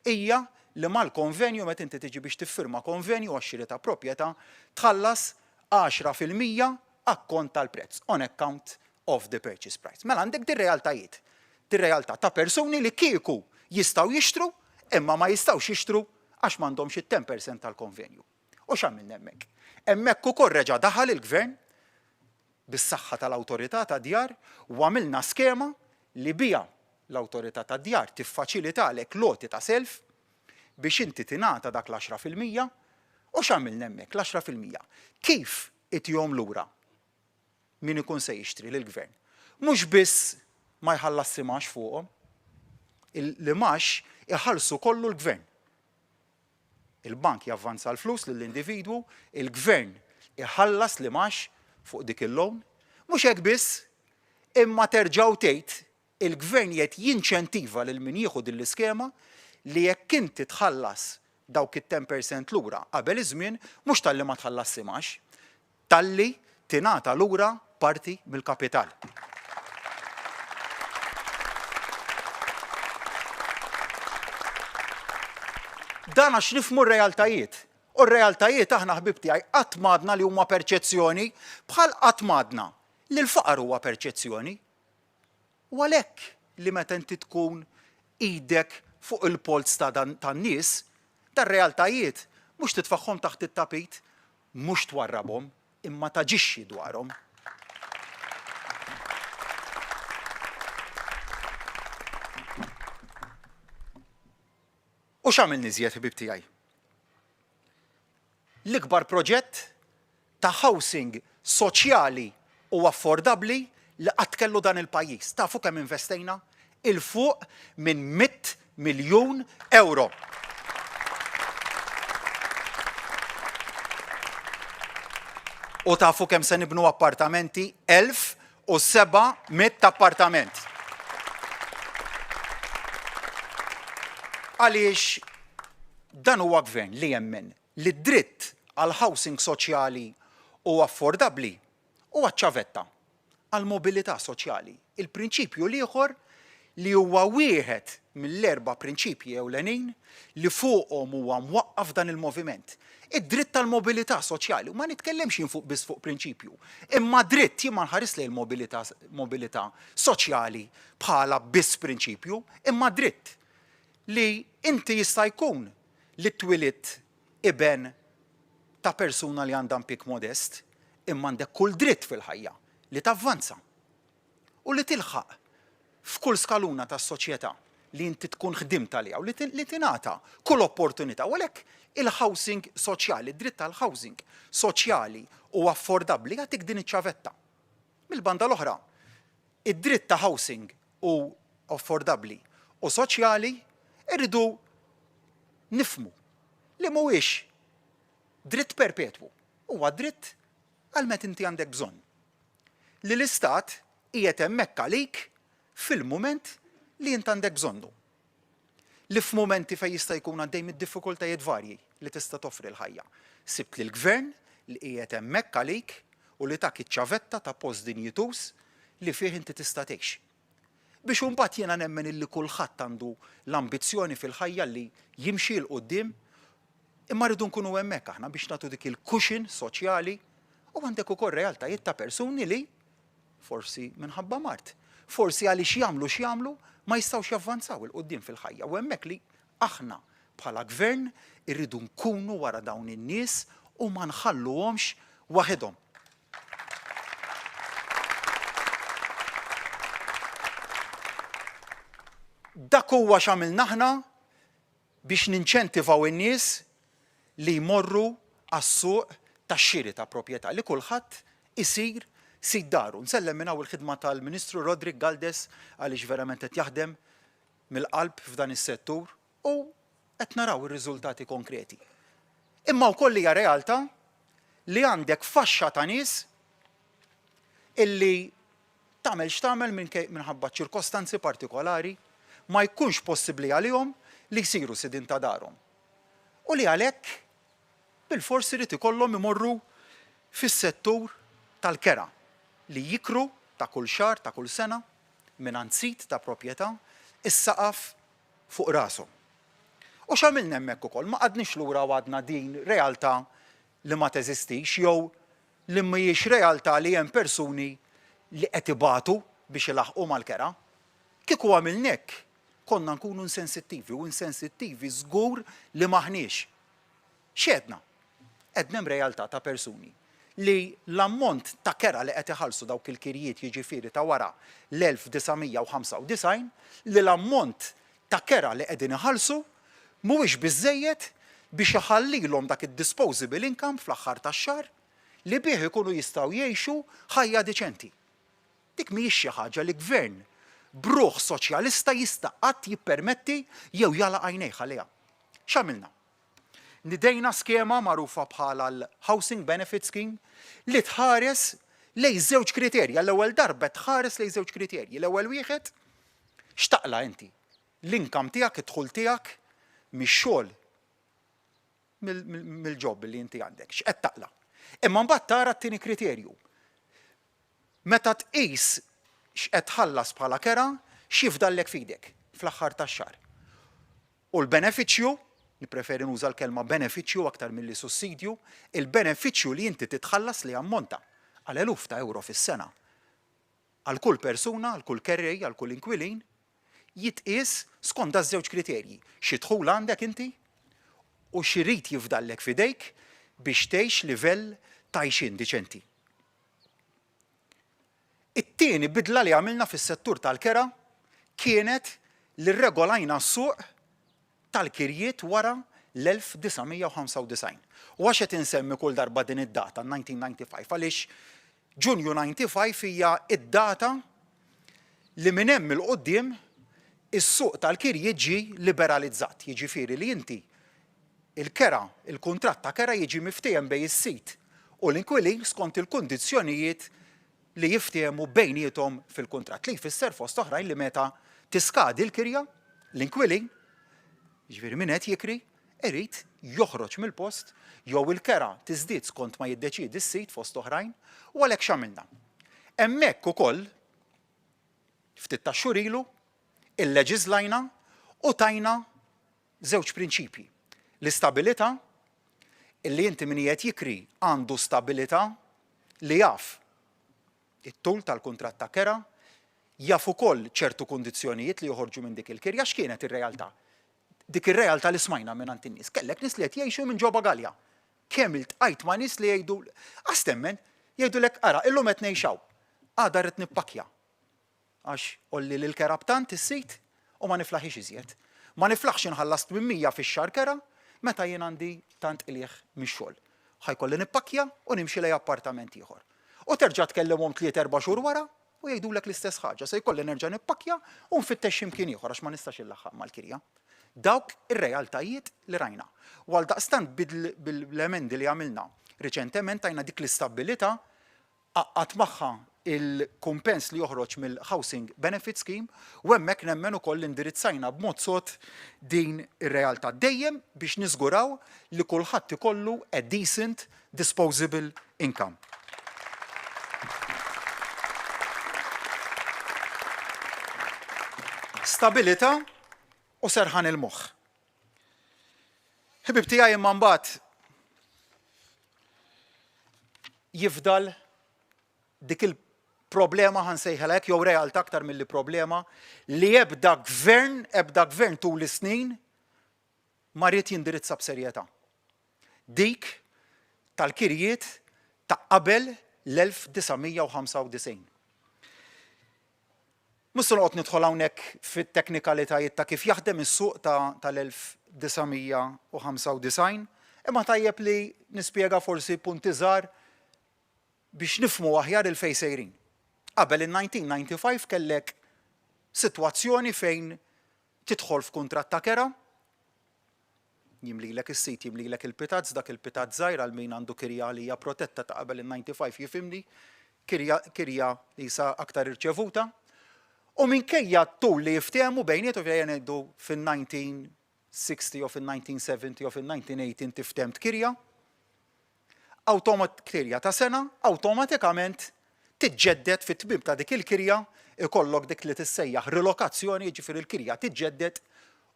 hija li mal-konvenju meta inti tiġi biex tiffirma konvenju għax-xiri ta' proprjetà tħallas 10% akkont tal-prezz, on account of the purchase price. Mela għandek dir-realtajiet, dir-realtà ta' persuni li kieku jistgħu jixtru imma ma jistgħux jixtru għax m'għandhomx it-10% tal-konvenju. U x'għamilna hemmhekk? Hemmhekk ukoll reġa' daħal il-Gvern bis-saħħa tal-Awtorità tad-Djar u għamilna skema li biha l-Awtorità tad-Djar tiffaċilitalek l-għoti ta' self biex inti tingħata dak l-10% u x'għamilna hemmhekk l-10% kif itihom lura min ikun se jixtri lill-Gvern. Mhux biss ma jħallasx imgħax fuqhom, l-imgħax iħallsu kollu l-Gvern. Il-bank javvanza l-flus lill-individwu, il-gvern iħallas l-imgħax fuq dik il-loan. Mhux hekk biss, imma terġa' u tgħid il-gvern qiegħed jinċentiva lil min jieħu din l-iskema li jekk inti tħallas dawk it-10% lura qabel iż-żmien, mhux talli ma tħallasx imgħax. Talli tingħata lura parti mill-kapital. Dan għax nifhmu r-realtajiet. U r-realtajiet aħna ħbieb tiegħi qatt m'għadna li huma perċezzjoni bħal qatt m'għadna li l-faqar huwa perċezzjoni. U għalhekk li meta inti tkun idek fuq il-polz ta' dan tan-nies, dar-realtajiet mhux titfagħhom taħt it-tapit, mhux twarrabhom, imma taġixxi dwarhom. U x'għamilni iżjed ħbieb tiegħi? L-ikbar proġett ta' housing soċjali u affordabbli li qatt kellu dan il-pajjiż. Tafu kemm investejna? 'Il fuq minn 100 miljun ewro. U tafu kemm se nibnu appartamenti? 1,700 appartament. Għaliex dan huwa gvern li jemmen li d-dritt għal housing soċjali u affordabbli huwa ċ-ċavetta għall-mobilità soċjali, il-prinċipju l-ieħor li huwa wieħed mill-erba' prinċipji ewlenin li fuqhom huwa mwaqqaf dan il-moviment. Id-dritt għall-mobilità soċjali, u ma nitkellemx jien fuq biss fuq prinċipju, imma dritt, jien ma nħares lejn il-mobilità mobilità soċjali bħala biss prinċipju, imma dritt li inti jista' jkun li twilidt iben ta' persuna li għandha impjieg modest, imma għandek kull dritt fil-ħajja li tavvanza u li tilħaq f'kull skaluna tas-soċjetà li inti tkun ħdimt għaliha u li tingħata kull opportunità. U għalhekk il-housing soċjali, id-dritt għall-housing soċjali u affordabbli jagħtik din iċ-ċavetta. Mill-banda l-oħra, id-dritt ta' housing u affordabbli u soċjali rridu nifhmu li mhuwiex dritt perpetwu, huwa dritt għal meta inti għandek bżonn. Li l-Istat qiegħed hemmhekk għalik fil-mument li int għandek bżonnu. Li f'mumenti fejn jista' jkun għaddej mid-diffikultajiet varji li tista' toffri l-ħajja, sibt lill-Gvern li qiegħed hemmhekk għalik u li tak iċ-ċavetta ta' post dinjituż li fih inti tista' tgħix. Biex imbagħad jiena nemmen illi kulħadd għandu l-ambizzjoni fil-ħajja li jimxi 'l quddiem, imma rridu nkunu hemmhekk aħna biex nagħtu dik il-cushion soċjali u għandek ukoll realtajiet ta' persuni li forsi minħabba mard, forsi għaliex jagħmlu x'jagħmlu ma jistgħux javvanzaw 'il quddiem fil-ħajja u hemmhekk li aħna bħala gvern irridu nkunu wara dawn in-nies u ma nħalluhomx waħedhom. Dak huwa x'għamilna aħna biex ninċentivaw in-nies li jmorru għas-suq tax-xiri ta' proprjetà, li kulħadd isir sid daru. Nsellem minn hawn il-ħidma tal-Ministru Roderick Galdes għaliex verament qed jaħdem mill-qalb f'dan is-settur u qed naraw ir-riżultati konkreti. Imma wkoll hija realtà li għandek faxxa ta' nies illi tagħmel x'tagħmel minħabba ċirkostanzi partikolari ma jkunx possibbli għalihom li jsiru sidien ta' darhom. U li għalhekk bilfors irid ikollhom imorru fis-settur tal-kera li jikru ta' kull xahar, ta' kull sena mingħand sid ta' proprjetà is-saqaf fuq rashom. U x'għamilna hemmhekk ukoll? Ma qgħadniex lura u għadna din realtà li ma teżistix jew li mhijiex realtà li hemm persuni li qed ibatu biex ilaħħqu mal-kera. Kieku għamilna hekk, konna nkunu insensittivi u insensittivi żgur li m'aħniex. X'għedna? Għedna hemm realtà ta' persuni li l-ammont ta' kera li qed iħallsu dawk il-kirjiet jiġifieri ta' wara l-1995, li l-ammont ta' kera li qegħdin iħallsu mhuwiex biżżejjed biex iħallilhom dak id-disposable income fl-aħħar tax-xahar li bih ikunu jistgħu jgħixu ħajja diċenti. Dik mhijiex xi ħaġa li gvern b'ruħ soċjalista jista' qatt jippermetti jew jagħlaq għajnejh għaliha. X'għamilna? Nidejna skema magħrufa bħala l-Housing Benefit Scheme li tħares lejn żewġ kriterji. Għall-ewwel darba qed tħares lejn żewġ kriterji. L-ewwel wieħed, x'taqla' inti? L-income tiegħek, id-dħul tiegħek mix-xogħol, mill-job li inti għandek. X'qed taqla'? Imma mbagħad tara t-tieni kriterju. Meta tqis x'qed tħallas bħala kera, x'jifdallek f'idek fl-aħħar tax-xahar. U l-benefiċċju, nippreferi nuża l-kelma benefiċċju aktar milli sussidju, il-benefiċċju li inti titħallas li jammonta għal eluf ta' ewro fis-sena għal kull persuna, għal kull kerrej, għal kull inkwilin, jitqies skont daż-żewġ kriterji, xi dħul għandek inti u x'irid jifdallek f'idejk biex tgħix livell ta' għixien diċenti. It-tieni bidla li għamilna fis-settur tal-kera kienet li rregolajna s-suq tal-kirjiet wara l-1995. U għax qed insemmi kull darba din id-data, 1995, għaliex Ġunju 95 hija d-data li minn hemm 'il quddiem is-suq tal-kirjiet ġie liberalizzat, jiġifieri li inti il-kera, il-kuntratt ta' kera jiġi miftiehem bejn is-sid u l-inkwilin skont il-kundizzjonijiet li jiftehmu bejniethom fil-kuntratt, li jfisser fost oħrajn li meta tiskadi l-kirja, l-inkwilin, jiġifieri min qed jikri, irid joħroġ mill-post jew il-kera tiżdied skont ma jiddeċiedi s-sid fost oħrajn, u għalhekk x'għamilna? Hemmhekk ukoll, ftit tax-xhur ilu, illeġiżlajna u tajna żewġ prinċipji. L-istabilità, illi inti min qiegħed jikri għandu stabilità li jaf it-tul tal-kuntratt ta' kera, jaf ukoll ċertu kundizzjonijiet li joħorġu minn dik il-kirja, x'kienet ir-realtà? Dik ir-realtà li smajna mingħand in-nies. Kellek nies li qed jgħixu minn ġo bagalja. Kemm iltqajt ma' nies li jgħidu, qas temmen, jgħidulek ara, illum qed ngħix hawn, għada rrid nippakkja. Għax għolli l-kera b'tant is-sid u ma niflaħhiex iżjed. Ma niflaħx inħallas 800 fix-xahar kera meta jien għandi tant qligħ mix-xogħol. Ħa jkolli nippakkja u nimxi lejn appartament ieħor. U terġa' tkellimhom tliet erba' xhur wara u jgħidulek l-istess ħaġa, se jkolli nerġa' nippakkja u nfittex xi mkien ieħor għax ma nistax inlaħħaq mal-kirja. Dawk ir-realtajiet li rajna. U għaldaqstant bil-emendi li għamilna riċentement tajna dik l-istabbilità Għaqqad magħha il-kumpens li joħroġ mill-Housing Benefit Scheme u hemmhekk nemmen ukoll li indirizzajna b'mod sod din ir-realtà. Dejjem biex niżguraw li kulħadd ikollu a decent disposable income. Stabilità u serħan il-moħħ. Ħbieb tiegħi imma mbagħad jifdal dik il-problema ħa nsejħilha hekk jew realtà aktar milli problema li ebda gvern, ebda gvern tul is-snin ma ried jindirizza b'serjetà. Dik tal-kirjiet ta' qabel l-1995. Mhux se noqgħod nidħol hawnhekk fit-teknikalitajiet ta' kif jaħdem is-suq ta' tal-1995, imma tajjeb li nispjega forsi punti żgħar biex nifhmu aħjar 'il fejn sejrin. Qabel in-1995 kellek sitwazzjoni fejn tidħol f'kuntratt ta' kera, Jimlilek is-sit, jimlilek il-pitazz, dak il-pitazz żgħir għal min għandu kirja li hija protetta ta' qabel in-95 jifhimni, kirja, kirja qisha aktar irċevuta. U minkejja t-tul li jiftehmu bejniethom, ejja ngħidu fin-1960 jew fin-1970 jew fin-1980 inti ftehemt kirja, kirja ta' sena, awtomatikament tiġġedded fit-tmiem ta' dik il-kirja, ikollok dik li tissejjaħ rilokazzjoni, jiġifieri l-kirja tiġġedded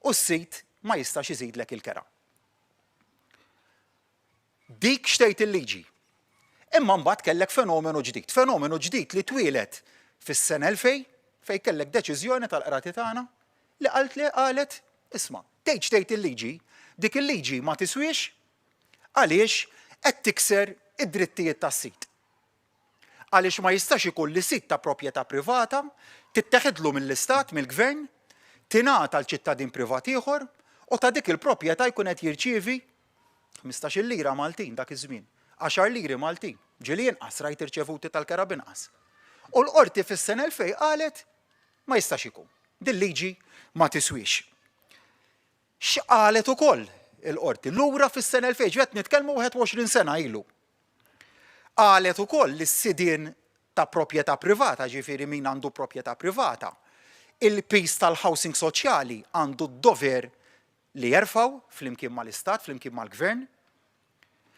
u s-sid ma jistax iżidlek il-kera. Dik x'tgħid il-liġi. Imma mbagħad kellek fenomenu ġdid, fenomenu ġdid li twieled fis-sena 2000 fejn kellek deċiżjoni tal-qrati tagħna li qalt li qalet isma' tgħid x'tgħid il-liġi, dik il-liġi ma tiswiex Għaliex qed tikser id-drittijiet tas-sid? Għaliex ma jistax ikun li sid ta' proprjetà privata titteħidlu mill-Istat, mill-Gvern, tingħata 'l ċittadin privat ieħor u ta' dik il-proprjetà jkun qed jirċievi ħmistax-il lira Maltin dak iż-żmien, għaxar liri Maltin, ġieli inqas, rajt irċevuti tal-kera b'inqas. U l-Qorti fis-sena 2000 qalet ma jistax ikun, dil-liġi ma tiswiex. X'qalet ukoll il-Qorti lura fis-sena 2000, ġifieri qed nitkellmu 21 sena ilu. Qalet ukoll li s-sidien ta' proprjetà privata, ġifieri min għandu proprjetà privata, il-piż tal-housing soċjali għandu d-dover li jerfgħu flimkien mal-Istat, flimkien mal-Gvern,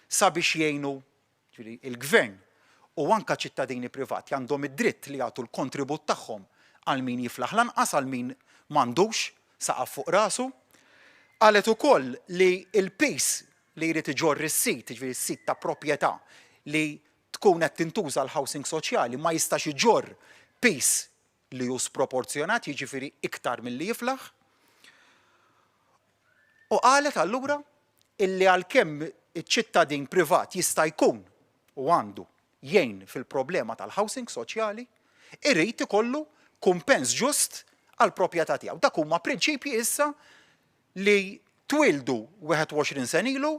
sabiex jgħinu. Ġifieri il-Gvern u anke ċittadini privati għandhom id-dritt li jagħtu l-kontribut tagħhom għal min jiflaħ l-anqas, għal min m'għandux saqaf fuq rasu. Qalet ukoll li l-piż li jrid iġorr is-sid, jiġifieri s-sid ta' proprjetà li tkun qed tintuża għall-housing soċjali ma jistax iġorr piż li hu sproporzjonat, jiġifieri iktar milli jiflaħ. U qalet allura illi għalkemm iċ-ċittadin privat jista' jkun u għandu jgħin fil-problema tal-housing soċjali, irid ikollu kumpens ġust għall-proprjetà tiegħu. Dak huma prinċipji issa li twieldu 21 sena ilu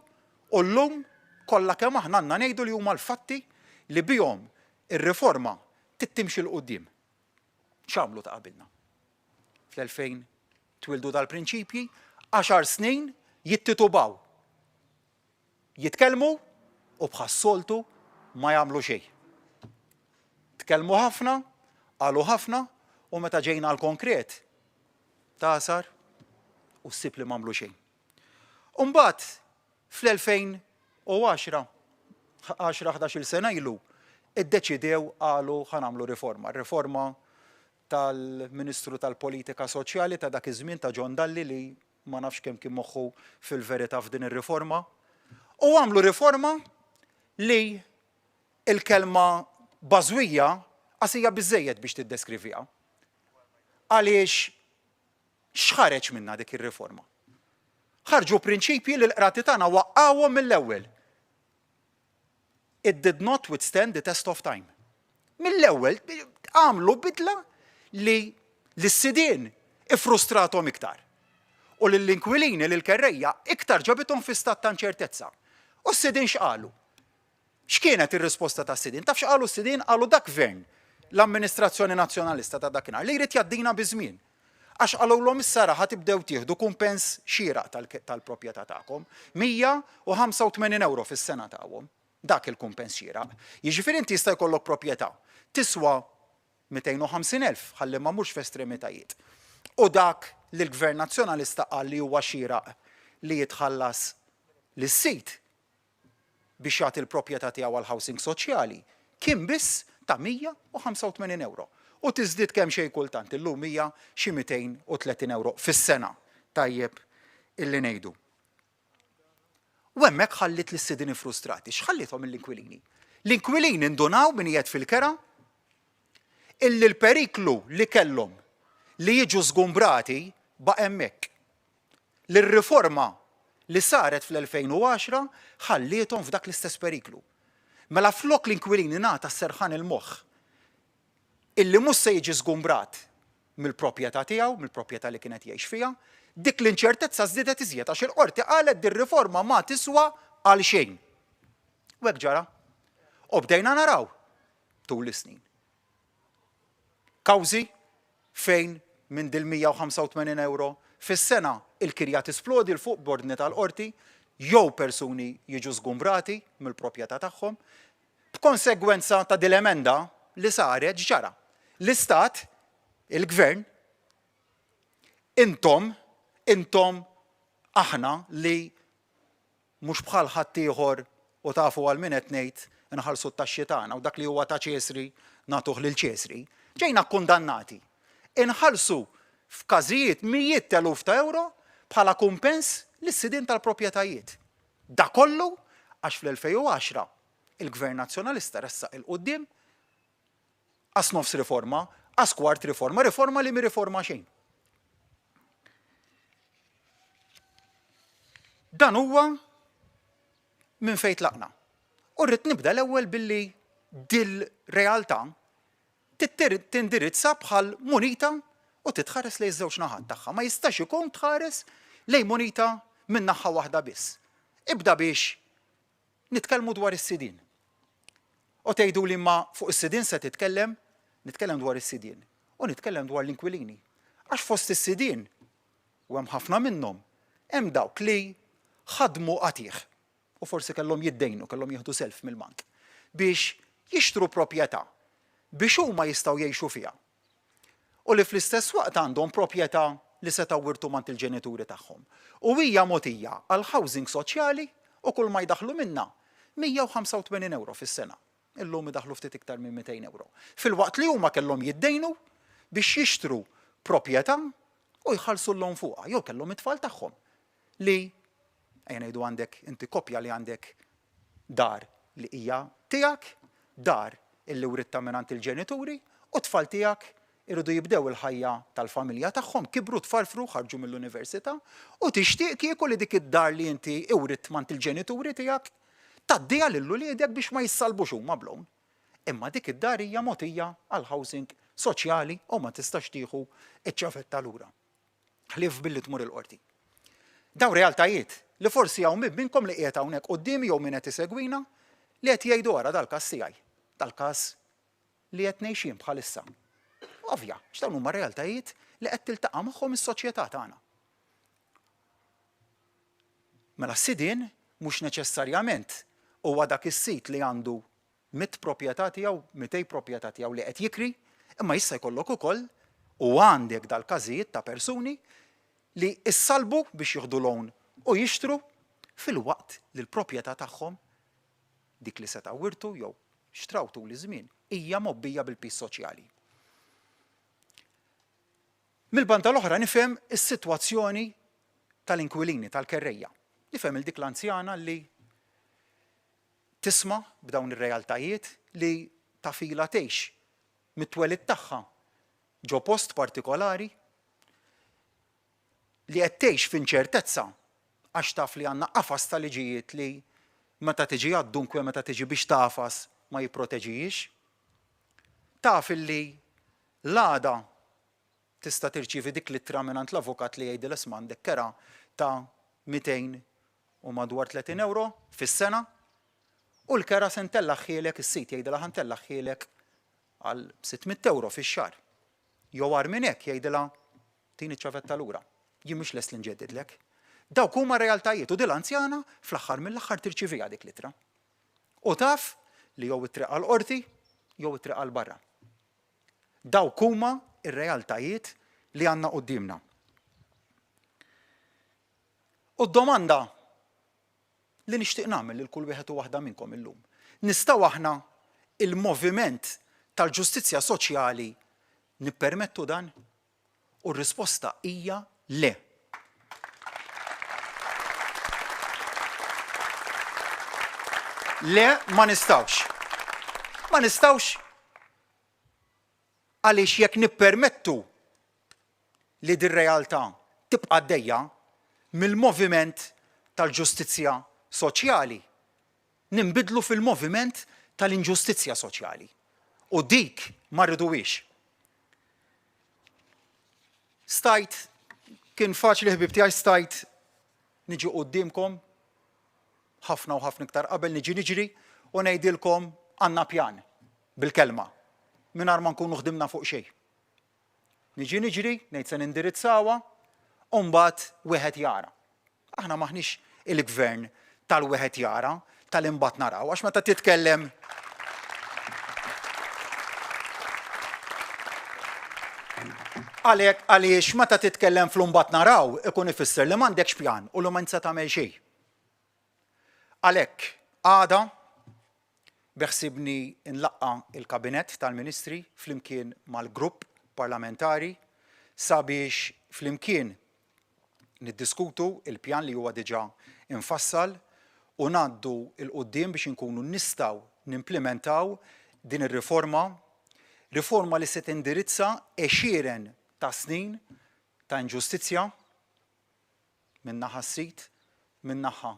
u llum kollha kemm aħna għandna ngħidu li huma l-fatti li bihom ir-riforma trid timxi 'l quddiem. X'għamlu ta' qabilna? Fl-2000 twieldu dal-prinċipji, għaxar snin jittitubaw. Jitkellmu u bħas-soltu ma jagħmlu xejn. Tkellmu ħafna, qalu ħafna u meta ġejna għall-konkret tagħsar u ssib li m'għamlu xejn. U mbagħad fl-2010, 10-11-il sena ilu, iddeċidew qalu ħa nagħmlu riforma. Riforma tal-Ministru tal-Politika Soċjali ta' dak iż-żmien ta' John Dalli li ma nafx kemm kien moħħu fil-verità f'din ir-riforma. U għamlu riforma li l-kelma bażwija qas hija biżżejjed biex tiddeskriviha. Għaliex x'ħareġ minnha dik ir-riforma? Ħarġu prinċipji li l-qrati tagħna waqqgħuhom mill-ewwel. It did not withstand the test of time. Mill-ewwel għamlu bidla li lis-sidien iffrustrathom iktar. U lill-inkwilini, lill-kerrejja, iktar ġabithom fi stat ta' inċertezza. U s-sidien x'qalu? X'kienet ir-risposta tas-sidien? Taf x'qalu s-sidien? Qalu dak gvern, l-amministrazzjoni Nazzjonalista ta' dakinhar, li jrid jgħaddina biż-żmien. Għax qalulhom issa ra ħa tibdew tieħdu kumpens xieraq tal-proprjetà tagħkom. 185 ewro fis-sena tawhom. Dak il-kumpens xieraq. Jiġifieri inti jista' jkollok proprjetà tiswa 250,000, ħalli ma mmurx f'estremitajiet. U dak li l-Gvern Nazzjonalista qal li huwa xieraq li jitħallas lis-sid biex jagħti l-proprjetà tiegħu għall-housing soċjali kien biss ta' 185 ewro u tiżdied kemxejn kultant, illum hija xi 230 ewro fis-sena, tajjeb illi ngħidu. U hemmhekk ħalliet lis-sidien iffrustrati. X'ħalliethom l-inkwilini? L-inkwilini ndunaw min qiegħed fil-kera illi l-periklu li kellhom li jiġu żgumbrati baqa' hemmhekk. li r-riforma li saret fl-2010 ħalliethom f'dak l-istess periklu. Mela flok l-inkwilin ingħata s-serħan il-moħħ illi mhux se jiġi żgumbrat mill-proprjetà tiegħu, mill-proprjetà li kien qed jgħix fiha, dik l-inċertezza żdiedet iżjed għax il-Qorti qalet dir-riforma ma tiswa għal xejn. U hekk ġara. U bdejna naraw tul is-snin. Kawżi fejn minn dil-185 ewro fis-sena il-kirja tisplodi 'l fuq b'ordni tal-qorti jew persuni jiġu żgumbrati mill-proprjetà tagħhom. B'konsegwenza ta' dil-emenda li saret x'ġara? L-Istat, il-Gvern, intom, intom, aħna li Mhux bħal ħaddieħor u tafu għal min qed ngħid, inħallsu t-taxxi tagħna u dak li huwa ta' Ċesri nagħtuh lil Ċesri. Ġejna kkundannati. Inħallsu f'każijiet mijiet t'eluf ta' ewro bħala kumpens lis-sidien tal-proprjetajiet. Da kollu għax fl-2010 il-Gvern Nazzjonalista ressaq 'il quddiem Qas nofs riforma, qas kwart riforma, riforma li mhi riforma xejn. Dan huwa minn fejn tlaqna. U rrid nibda l-ewwel billi dil-realtà tindirizza bħal munita u titħares lejn żewġ naħat tagħha. Ma jistax ikun tħares lejn munita minn naħa waħda biss. Ibda biex Nitkellmu dwar is-sidien. U tgħiduli imma fuq is-sidien se titkellem? Nitkellem dwar is-sidien. U nitkellem dwar l-inkwilini. Għax fost is-sidien, u hemm ħafna minnhom, hemm dawk li ħadmu qatigħ u forsi kellhom jiddejnu, kellhom jieħdu self mill-bank biex jixtru proprjetà biex huma jistgħu jgħixu fiha. u li fl-istess waqt għandhom proprjetà li setgħu wirtu m'għand il-ġenituri tagħhom u hija mogħtija għall-housing soċjali u kull ma jdaħħlu minnha. 185 ewro fis-sena. Illum idaħħlu ftit iktar minn 200 ewro. Filwaqt li huma kellhom jiddejnu biex jixtru proprjetà u jħallsu l-loan fuqha, jew kellhom it-tfal tagħhom li, ejja ngħidu għandek inti koppja li għandek dar li hija tiegħek, dar illi writtha mingħand il-ġenituri u t-tfal tiegħek iridu jibdew il-ħajja tal-familja tagħhom, kibru, tfarfru, ħarġu mill-università u tixtieq kieku li dik id-dar li inti writt m'għand il-ġenituri tiegħek tgħaddiha lil uliedek biex ma jissalbux huma b'loan. Imma dik id-dar hija mogħtija għall-housing soċjali u ma tistax tieħu ċ-ċavetta lura. Ħlief billi tmur il-qorti. Dawn realtajiet li forsi hawn min minnkom li qiegħed hawnhekk quddiemi jew min qed isegwina li qed jgħidu ara dal-każ tiegħi, dal-każ li qed ngħix jien bħalissa. Ovvja, għax dawn huma realtajiet li qed tiltaqa' magħhom is-soċjetà tagħna. Mela s-sidien mhux neċessarjament huwa dak is-sid li għandu mitt proprjetà tiegħu, 200 proprjetà tiegħu li qed jikri, imma jista' jkollok ukoll u għandek dal-każijiet ta' persuni li issallbu biex jieħdu loan u jixtru filwaqt li l-proprjetà tagħhom dik li setgħu wirtu jew xtraw tul iż-żmien, hija mgħobbija bil-piż soċjali. Mill-banda l-oħra nifhem is-sitwazzjoni tal-inkwilini, tal-kerrejja. Nifhem 'il dik l-anzjana li tisma' b'dawn ir-realtajiet li taf ilha tgħix mit-twelid tagħha ġo post partikolari, li qed tgħix f'inċertezza għax taf li għandna qafas ta' liġijiet li meta tiġi għad-dunkwe, meta tiġi biex tagħfas ma jipproteġihiex. Taf illi l-għada tista' tirċievi dik l-ittra mingħand l-avukat li jgħidilha isma' għandek kera ta' 200 u madwar 30 ewro fis-sena u l-kera se ntellagħhielek, is-sid jgħidilha ħa ntellagħhielek għal 600 ewro fix-xahar. Jew agħar minn hekk jgħidilha Tini ċ-ċavetta lura. Jien mhux lest li nġeddidlek. Dawk huma r-realtajiet u din l-anzjana fl-aħħar mill-aħħar tirċiviha dik l-ittra. U taf li jew it-triq għall-qorti jew it-triq għal barra. Dawk huma r-realtajiet li għandna quddiemna. U d-domanda li nixtieq nagħmel lil kull wieħed u waħda minnkom illum, nistgħu aħna il-moviment tal-ġustizzja soċjali nippermettu dan? U r-risposta hija le. Le, ma nistgħux. Ma nistgħux għaliex jekk nippermettu li dir-realtà tibqa' għaddejja mill-moviment tal-ġustizzja soċjali ninbidlu fil-moviment tal-inġustizzja soċjali. U dik ma rriduhiex. Stajt, kien faċli ħbieb tiegħi stajt niġi quddiemkom ħafna u ħafna iktar qabel niġi niġri u ngħidilkom għandna pjan bil-kelma mingħajr ma nkunu ħdimna fuq xejn. Niġi niġri, ngħid se nindirizzawha, u mbagħad wieħed jara. Aħna m'aħniex il-gvern tal-wieħed jara, tal-imbagħad naraw, għax meta titkellem Għalhekk għaliex meta titkellem fl-imbagħad naraw ikun ifisser li m'għandekx pjan u li ma int se tagħmel xejn. Għalhekk għada Beħsiebni nlaqqa' l-Kabinett tal-Ministri flimkien mal-Grupp Parlamentari sabiex flimkien niddiskutu l-pjan li huwa diġà mfassal u ngħaddu 'l quddiem biex inkunu nistgħu nimplimentaw din ir-riforma, riforma li se tindirizza għexieren ta' snin ta' inġustizzja minn naħa s-sid, minn naħa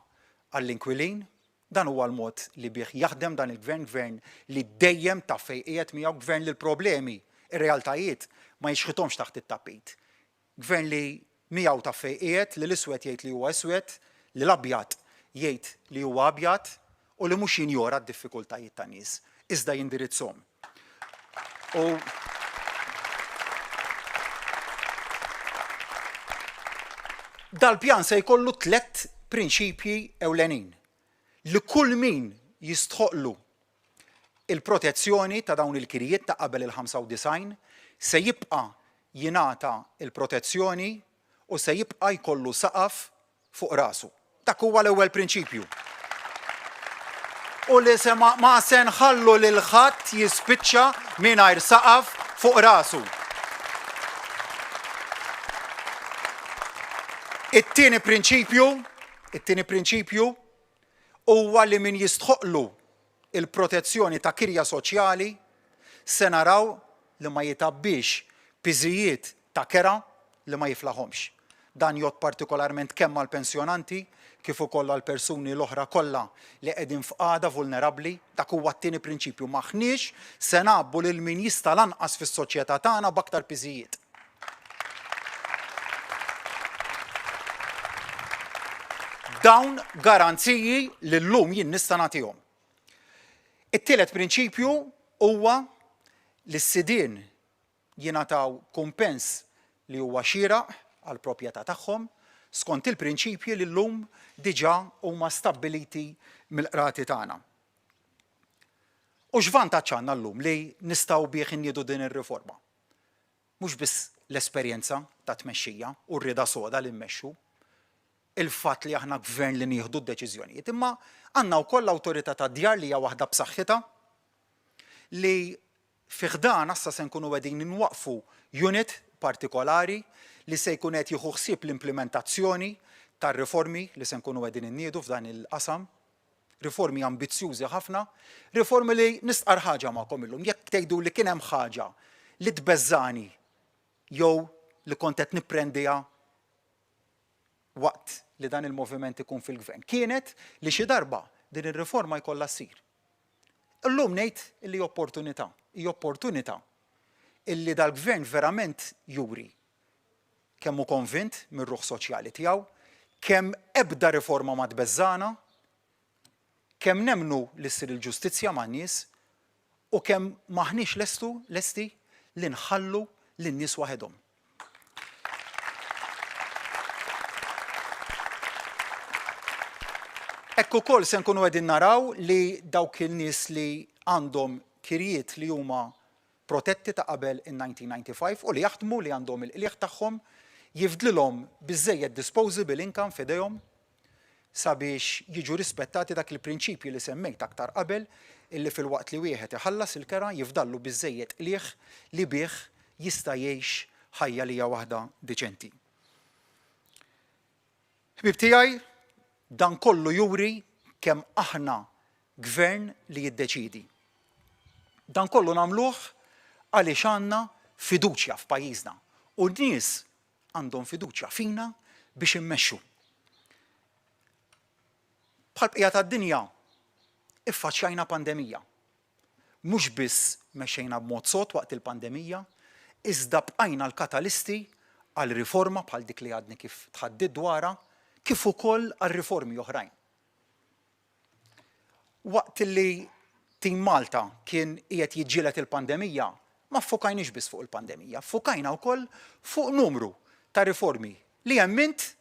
għall-inkwilin. Dan huwa l-mod li bih jaħdem dan il-Gvern, Gvern li dejjem taf fejn qiegħed miegħu, Gvern li l-problemi, ir-realtajiet ma jixħithomx taħt it-tapit. Gvern li miegħu taf fejn qiegħed, li l-iswed jgħid li huwa iswed, li l-abjad jgħid li huwa abjad u li mhux jinjora d-diffikultajiet tan-nies, iżda jindirizzhom. U dal-pjan se jkollu tlett prinċipji ewlenin li kull min jistħoqqlu il-protezzjoni ta' dawn il-kirjiet ta' qabel il-95 se jibqa' jingħata l-protezzjoni u se jibqa' jkollu saqaf fuq rasu. Dak huwa l-ewwel prinċipju. u li se ma, ma se nħallu lil ħadd jispiċċa mingħajr saqaf fuq rasu. It-tieni prinċipju, it-tieni prinċipju huwa li min jistħoqqlu il-protezzjoni ta' kirja soċjali se naraw li ma jitgħabbiex piżijiet ta' kera li ma jiflaħhomx. Dan jgħodd partikolarment kemm għall-pensjonanti kif ukoll għall-persuni l-oħra kollha li qegħdin f'qagħda vulnerabbli. Dak huwa t-tieni prinċipju, m'aħniex se ngħabbu lil min jista' l-anqas fis-soċjetà tagħna b'aktar piżijiet. Dawn garanziji li llum jien nista' nagħtihom. It-tielet prinċipju huwa li s-sidien jingħataw kumpens li huwa xieraq għall-proprjetà tagħhom skont il-prinċipji li llum diġà huma stabbiliti mill-qrati tagħna. U x'vantaġġ għandna llum li nistgħu bih inniedu din ir-riforma? Mhux biss l-esperjenza ta' tmexxija u r-rieda soda li mmexxu, il-fatt li aħna gvern li nieħdu d-deċiżjonijiet, imma għandna wkoll l-Awtorità tad-Djar li hija waħda b'saħħitha li fi ħdanha issa se nkunu qegħdin inwaqqfu unit partikolari li se jkun qed jieħu ħsieb l-implimentazzjoni tar-riformi li se nkunu qegħdin inniedu f'dan il-qasam. Riformi ambizzjużi ħafna, riformi li nistqarr ħaġa magħkom illum, jekk tgħiduli kien hemm ħaġa li tbeżżagħni jew li kont qed nipprendiha waqt li dan il-moviment ikun fil-gvern, kienet li xi darba din ir-riforma jkollha ssir. Illum ngħid illi opportunità, hi opportunità illi dal-gvern verament juri kemm hu konvint mir-ruħ soċjali tiegħu, kemm ebda riforma ma tbeżżagħna, kemm nemmnu li ssir il-ġustizzja man-nies u kemm m'aħniex lestu, lesti li nħallu lin-nies waħedhom. Hekk ukoll se nkunu qegħdin naraw li dawk in-nies li għandhom kirjiet li huma protetti ta' qabel in-1995 u li jaħdmu li għandhom il-qligħ tagħhom jifdlilhom biżżejjed disposable income f'idejhom sabiex jiġu rispettati dak il-prinċipji li semmejt aktar qabel illi filwaqt li wieħed iħallas il-kera jifdallu biżżejjed qligħ li bih jista' jgħix ħajja li hija waħda diċenti. Ħbieb tiegħi, dan kollu juri kemm aħna gvern li jiddeċiedi. Dan kollu nagħmluh għaliex għandna fiduċja f'pajjiżna u n-nies għandhom fiduċja fina biex immexxu. Bħall-bqija tad-dinja, iffaċċjajna pandemija. Mhux biss mexxejna b'mod sod waqt il-pandemija, iżda bqajna l-katalisti għal riforma bħal dik li għadni kif tħadditt dwarha, kif ukoll għal riformi oħrajn. Waqt li Team Malta kien qiegħed jiġġieled il-pandemija, ma ffokajniex biss fuq il-pandemija, ffokajna wkoll fuq numru ta' riformi li emmint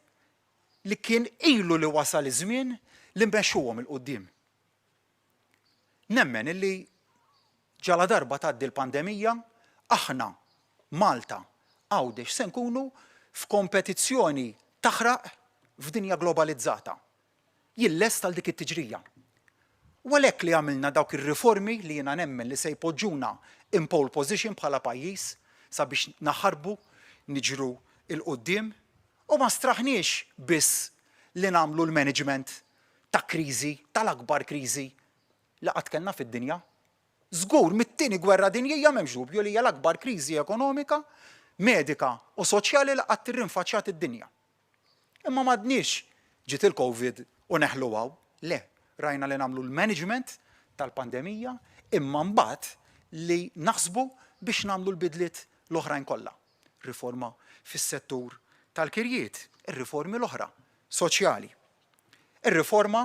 li kien ilu li wasal iż-żmien li mmexxuhom 'il quddiem. Nemmen illi ġaladarba tgħaddi l-pandemija, aħna, Malta, Għawdex se nkunu f'kompetizzjoni taħraq f'dinja globalizzata. Jien lest għal dik it-tiġrija. U għalhekk li għamilna dawk ir-riformi li jiena nemmen li se jpoġġuna in pole position bħala pajjiż sabiex naħarbu niġru 'l quddiem u ma straħniex biss li nagħmlu l-management ta' kriżi, tal-akbar kriżi li qatt kellna fid-dinja. Żgur, mit-Tieni Gwerra Dinjija m'hemmx dubju li hija l-akbar kriżi ekonomika, medika u soċjali li qatt irrinfaċċjat id-dinja. Imma m'għadniex ġiet il-Covid u neħlu hawn. Le, rajna li nagħmlu l-management tal-pandemija imma mbagħad li naħsbu biex nagħmlu l-bidliet l-oħrajn kollha. Riforma fis-settur tal-kirjiet, ir-riformi l-oħra soċjali. Ir-riforma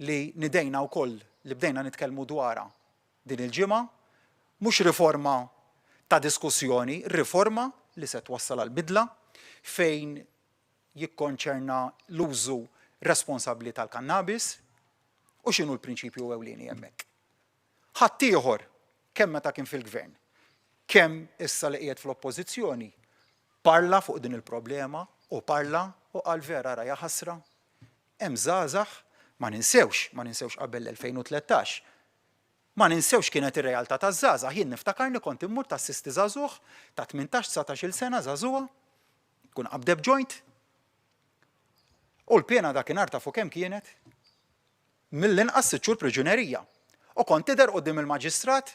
li nidejna wkoll li bdejna nitkellmu dwarha din il-ġimgħa, mhux riforma ta' diskussjoni, riforma li se twassal għal bidla fejn jikkonċerna l-użu responsabbli tal-kannabis u x'inhu l-prinċipju ewlieni hemmhekk. Ħaddieħor, kemm meta kien fil-gvern, kemm issa li qiegħed fl-oppożizzjoni, parla fuq din il-problema u parla u qal vera ara jaħasra, hemm żgħażagħ Ma ninsewx, ma ninsewx qabel l-2013, ma ninsewx x'kienet ir-realtà taż-żgħażagħ. Jien niftakarni kont immur tassisti żagħżugħ ta' tmintax, dsatax-il sena, żagħżugħa, tkun qabdet b'joint. U l-piena dakinhar tafu kemm kienet? Mill-inqas sitt xhur priġunerija. U kont tidher quddiem il-maġistrat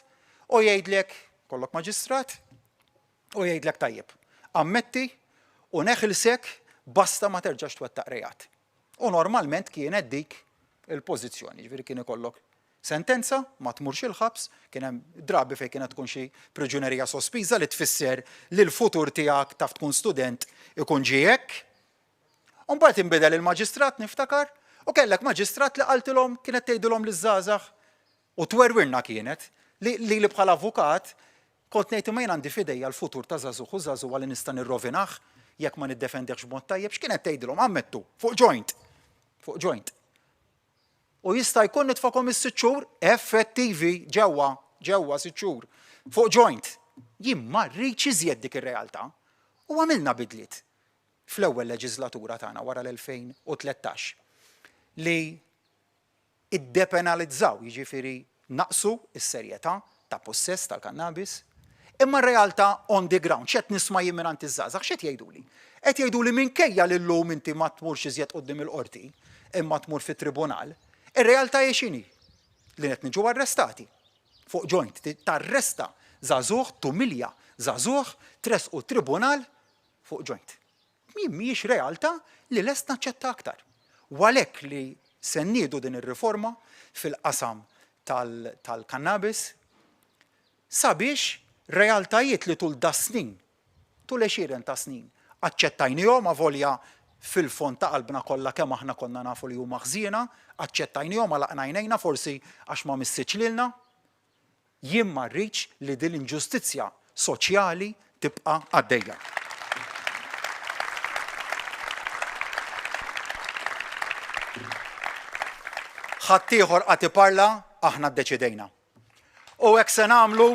u jgħidlek, kollok maġistrat, u jgħidlek tajjeb, ammetti u neħilsek basta ma terġax twettaq reat. U normalment kienet dik il-pożizzjoni, ġifieri kien ikollok sentenza, ma tmurx il-ħabs, kien hemm drabi fejn kienet tkun xi priġunerija sospiża li tfisser li l-futur tiegħek taf tkun student ikun ġie hekk. U mbagħad inbidel il-maġistrat niftakar u kellek maġistrat li qaltilhom kienet tgħidilhom liż-żgħażagħ u twerwirna kienet li lili bħala avukat kont ngħid imma jien għandi f'idejja l-futur ta' żagħżugħ u żagħżugħa li nista' nirrovinah jekk ma niddefendihx b'mod tajjeb. X'kienet tgħidilhom? Ammettu, fuq joint. Fuq joint. U jista' jkun nitfakom is-sitt xhur effettivi ġewwa, ġewwa sitt xhur, fuq joint. Jien ma rridx iżjed dik ir-realtà. U għamilna bidliet. fl-ewwel leġiżlatura tagħna wara l-2013 li iddepenalizzaw, jiġifieri naqqsu s-serjetà ta' pussess tal-kannabis, imma r-realtà on the ground, x'qed nisma' jien mingħand iż-żgħażagħ, x'qed jgħiduli? Qed jgħiduli minkejja li llum inti ma tmurx iżjed quddiem il-qorti, imma tmur fit-tribunal, ir-realtà hi x'inhi? Li qed niġu arrestati fuq joint, tarresta żagħżugħ, tumilja żagħżugħ, tressqu t-tribunal fuq joint. Jien mhijiex realtà li lest naċċetta aktar. U għalhekk li se nniedu din ir-riforma fil-qasam tal-cannabis sabiex realtajiet li tul das-snin, tul għexieren ta' snin, aċċettajnihom avolja fil-fond ta' qalbna kollha kemm aħna konna nafu li huma ħżiena, aċċettajnihom għalaqna għajnejna forsi għax ma missitx lilna. Jien ma rridx li din l-inġustizzja soċjali tibqa' għaddejja. Ħaddieħor qagħad iparla, aħna ddeċidejna. U hekk se nagħmlu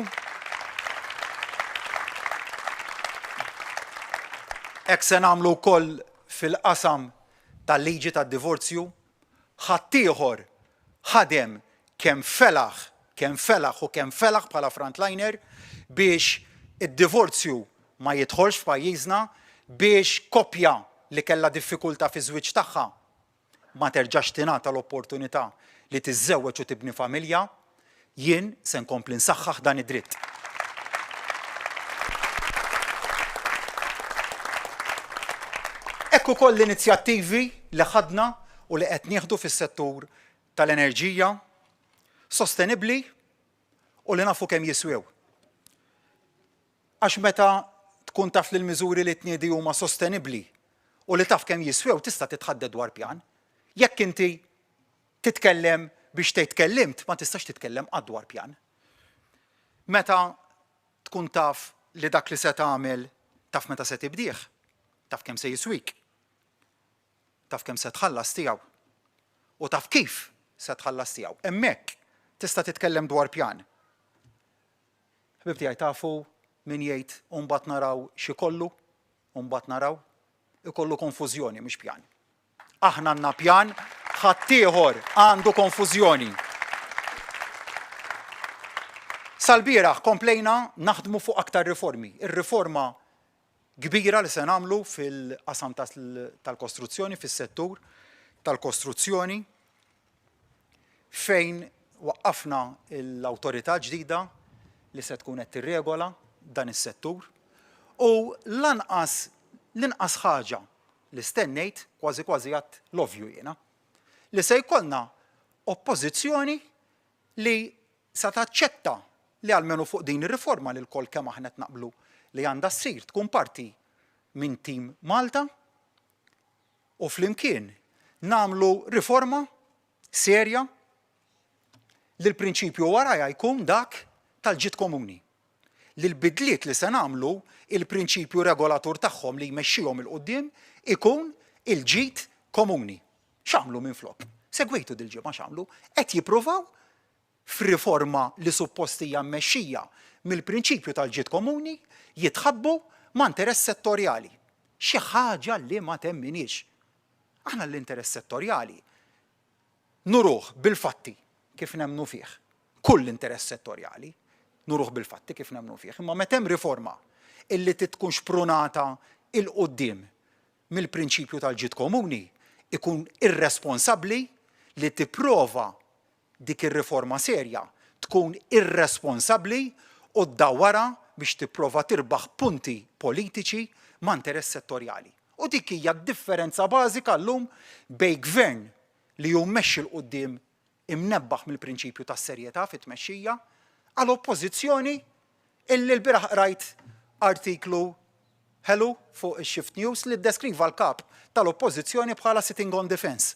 Hekk se nagħmlu wkoll fil-qasam tal-liġi tad-divorzju. Ħaddieħor ħadem kemm felaħ, kemm felaħ u kemm felaħ bħala frontliner biex id-divorzju ma jidħolx f'pajjiżna, biex koppja li kellha diffikultà fiż-żwieġ tagħha ma terġax tingħata l-opportunità li tiżżewweġ u tibni familja. Jien se nkompli nsaħħaħ dan id-dritt. Hekk ukoll l-inizjattivi li ħadna u li qed nieħdu fis-settur tal-enerġija sostenibbli u li nafu kemm jiswew. Għax meta tkun taf li l-miżuri li tniedi huma sostenibbli u li taf kemm jiswew tista' titħaddet dwar pjan. Jekk inti titkellem biex tgħid tkellimt, ma tistax titkellem qatt dwar pjan. Meta tkun taf li dak li se tagħmel taf meta se tibdih, taf kemm se jiswik, taf kemm se tħallas tiegħu u taf kif se tħallas tiegħu. Hemmhekk tista' titkellem dwar pjan. Ħbieb tiegħi tafu min jgħid u mbagħad naraw x'ikollu, u mbagħad naraw, ikollu konfużjoni mhux pjan. Aħna għandna pjan, ħaddieħor għandu konfużjoni. Sal-bieraħ komplejna naħdmu fuq aktar riformi. Ir-riforma kbira li se nagħmlu fil-qasam tal-kostruzzjoni, fis-settur tal-kostruzzjoni, fejn waqqafna l-awtorità ġdida li se tkun qed tirregola dan is-settur u lanqas l-inqas ħaġa li stennejt, kważi kważi għadt l-ovvju jiena, li se jkollna oppożizzjoni li sa taċċetta li almenu fuq din ir-riforma li lkoll kemm aħna qed naqblu li għandha ssir tkun parti minn Team Malta u flimkien nagħmlu riforma serja li l-prinċipju warajha jkun dak tal-ġid komuni. Li l-bidliet li se nagħmlu, il-prinċipju regolatur tagħhom li jmexxihom 'il quddiem ikun il-ġid komuni. X'għamlu minflok? Segwejtu dil-ġimgħa x'għamlu? Qed jippruvaw f'riforma li suppost hija mmexxija mill-prinċipju tal-ġid komuni, jitħabbu ma' interess settorjali. Xi ħaġa li ma temminhiex. Aħna l-interess settorjali. Nuruh bil-fatti kif nemmnu fih. Kull interess settorjali nuruh bil-fatti kif nemmnu fih. Imma meta hemm riforma illi trid tkun xprunata 'il quddiem mill-prinċipju tal-ġid komuni, ikun irresponsabbli li tipprova dik ir-riforma serja tkun irresponsabbli u ddawwarha biex tipprova tirbaħ punti politiċi ma' interess settorjali. U dik hija d-differenza bażika llum bejn gvern li hu mmexxi 'l quddiem imnebbaħ mill-prinċipju tas-serjetà fit-tmexxija għal oppożizzjoni illi lbieraħ qrajt artiklu ħelu fuq ix-Shift News li ddeskriva l-kap tal-oppożizzjoni bħala sitting on the fence.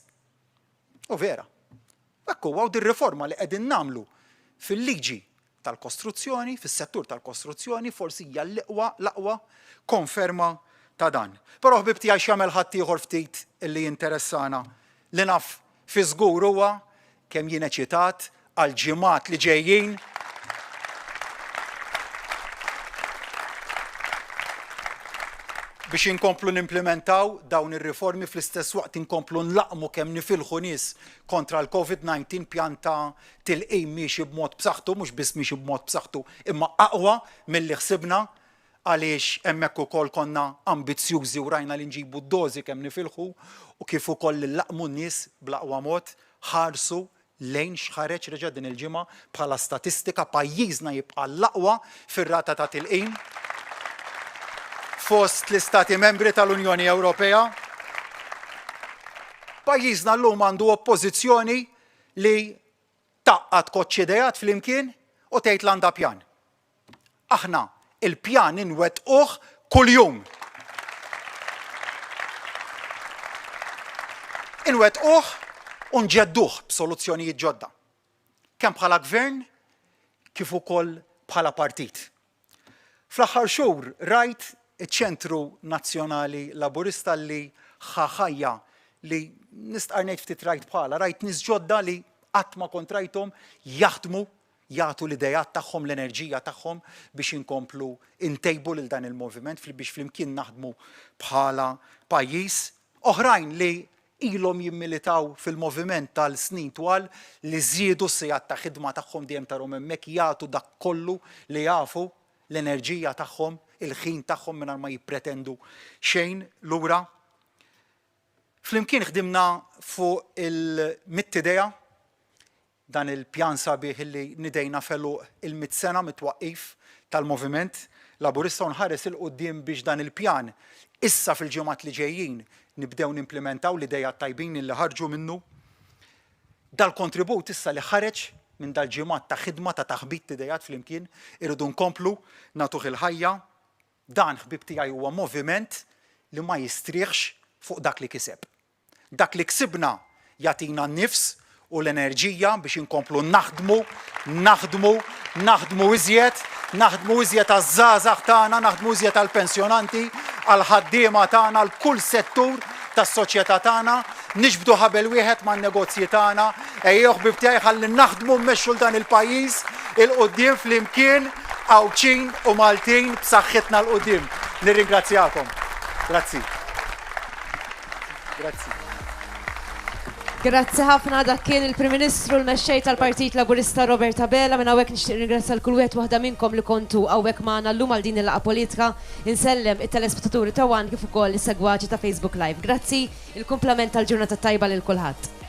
U vera. Hekk huwa u dir-riforma li qegħdin nagħmlu fil-liġi tal-kostruzzjoni, fis-settur tal-kostruzzjoni, forsi hija l-iqwa, l-aqwa konferma ta' dan. Però ħbieb tiegħi x'jagħmel ħaddieħor ftit illi jinteressana li naf fi żgur huwa kemm jien eċitat għall-ġimgħat li ġejjin biex inkomplu nimplimentaw dawn ir-riformi fl-istess waqt inkomplu nlaqqmu kemm nifilħu nies kontra l-COVID-19 pjan ta' tilqim miexi b'mod b'saħħtu, mhux biss miexi b'mod b'saħħtu imma aqwa milli ħsibna għaliex hemmhekk ukoll konna ambizzjużi u rajna li nġibu d-dożi kemm nifilħu u kif ukoll li nlaqqmu n-nies bl-aqwa mod, ħarsu lejn x'ħareġ reġa' din il-ġimgħa bħala statistika, pajjiżna jibqa' l-aqwa fir-rata ta' tilqim fost l-Istati Membri tal-Unjoni Ewropea. Pajjiżna llum għandu oppożizzjoni li tgħaqqad koċċ ideat flimkien u tgħid l-għandha pjan. Aħna il-pjan inwettquh kuljum. Inwettquh u nġedduh b'soluzzjonijiet ġodda. Kemm bħala gvern kif ukoll bħala partit. Fl-aħħar xhur rajt iċ-Ċentru Nazzjonali Laburista li ħa ħajja li nistqarr ngħid ftit rajt bħalha, rajt nies ġodda li qatt ma kont rajthom jaħdmu jagħtu l-ideat tagħhom, l-enerġija tagħhom biex inkomplu ntejbu lil dan il-moviment biex flimkien naħdmu bħala pajjiż. Oħrajn li ilhom jimmilitaw fil-moviment għal snin twal li żiedu s-sigħat ta' ħidma tagħhom dejjem tarhom hemmhekk jagħtu dak kollu li jafu, l-enerġija tagħhom, il-ħin tagħhom mingħajr ma jippretendu xejn lura. Flimkien ħdimna fuq il-mitt idea Dan il-pjan sabiħ li nidejna f'għeluq il-mitt sena mit-twaqqif tal-Moviment Laburista u nħares 'il quddiem biex dan il-pjan issa fil-ġimgħat li ġejjin nibdew nimplimentaw l-ideat tajbin li ħarġu minnu. Dal-kontribut issa li ħareġ minn dal-ġimgħat ta' ħidma ta' taħbit t'idejat flimkien irridu nkomplu nagħtuh il-ħajja. Dan ħbieb tiegħi huwa moviment li ma jistrieħx fuq dak li kiseb. Dak li ksibna jagħtina n-nifs u l-enerġija biex inkomplu naħdmu, naħdmu, naħdmu iżjed, naħdmu iżjed għaż-żgħażagħ tagħna, naħdmu iżjed għall-pensjonanti, għall-ħaddiema tagħna, għal kull settur tas-soċjetà tagħna, niġbdu ħabel wieħed man-negozji tagħna. Ejjew ħbieb tiegħi ħalli naħdmu mmexxu 'l dan il-pajjiż 'il quddiem flimkien Għawdxin u Maltin b'saħħitna 'l quddiem. Nirringrazzjakom. Grazzi. Grazzi. Grazzi ħafna dak kien il-Prim Ministru l-Mexxej tal-Partit Laburista Robert Abela minn hawnhekk nixtieq ringrazzja l kull wieħed waħda minnkom li kontu hawnhekk magħna llum għal din il-laqgħa politika. Insellem it-telespettaturi ta' One kif ukoll is-segwaċi ta' Facebook Live. Grazzi, il-kumplament tal-ġurnata tajba lil kulħadd.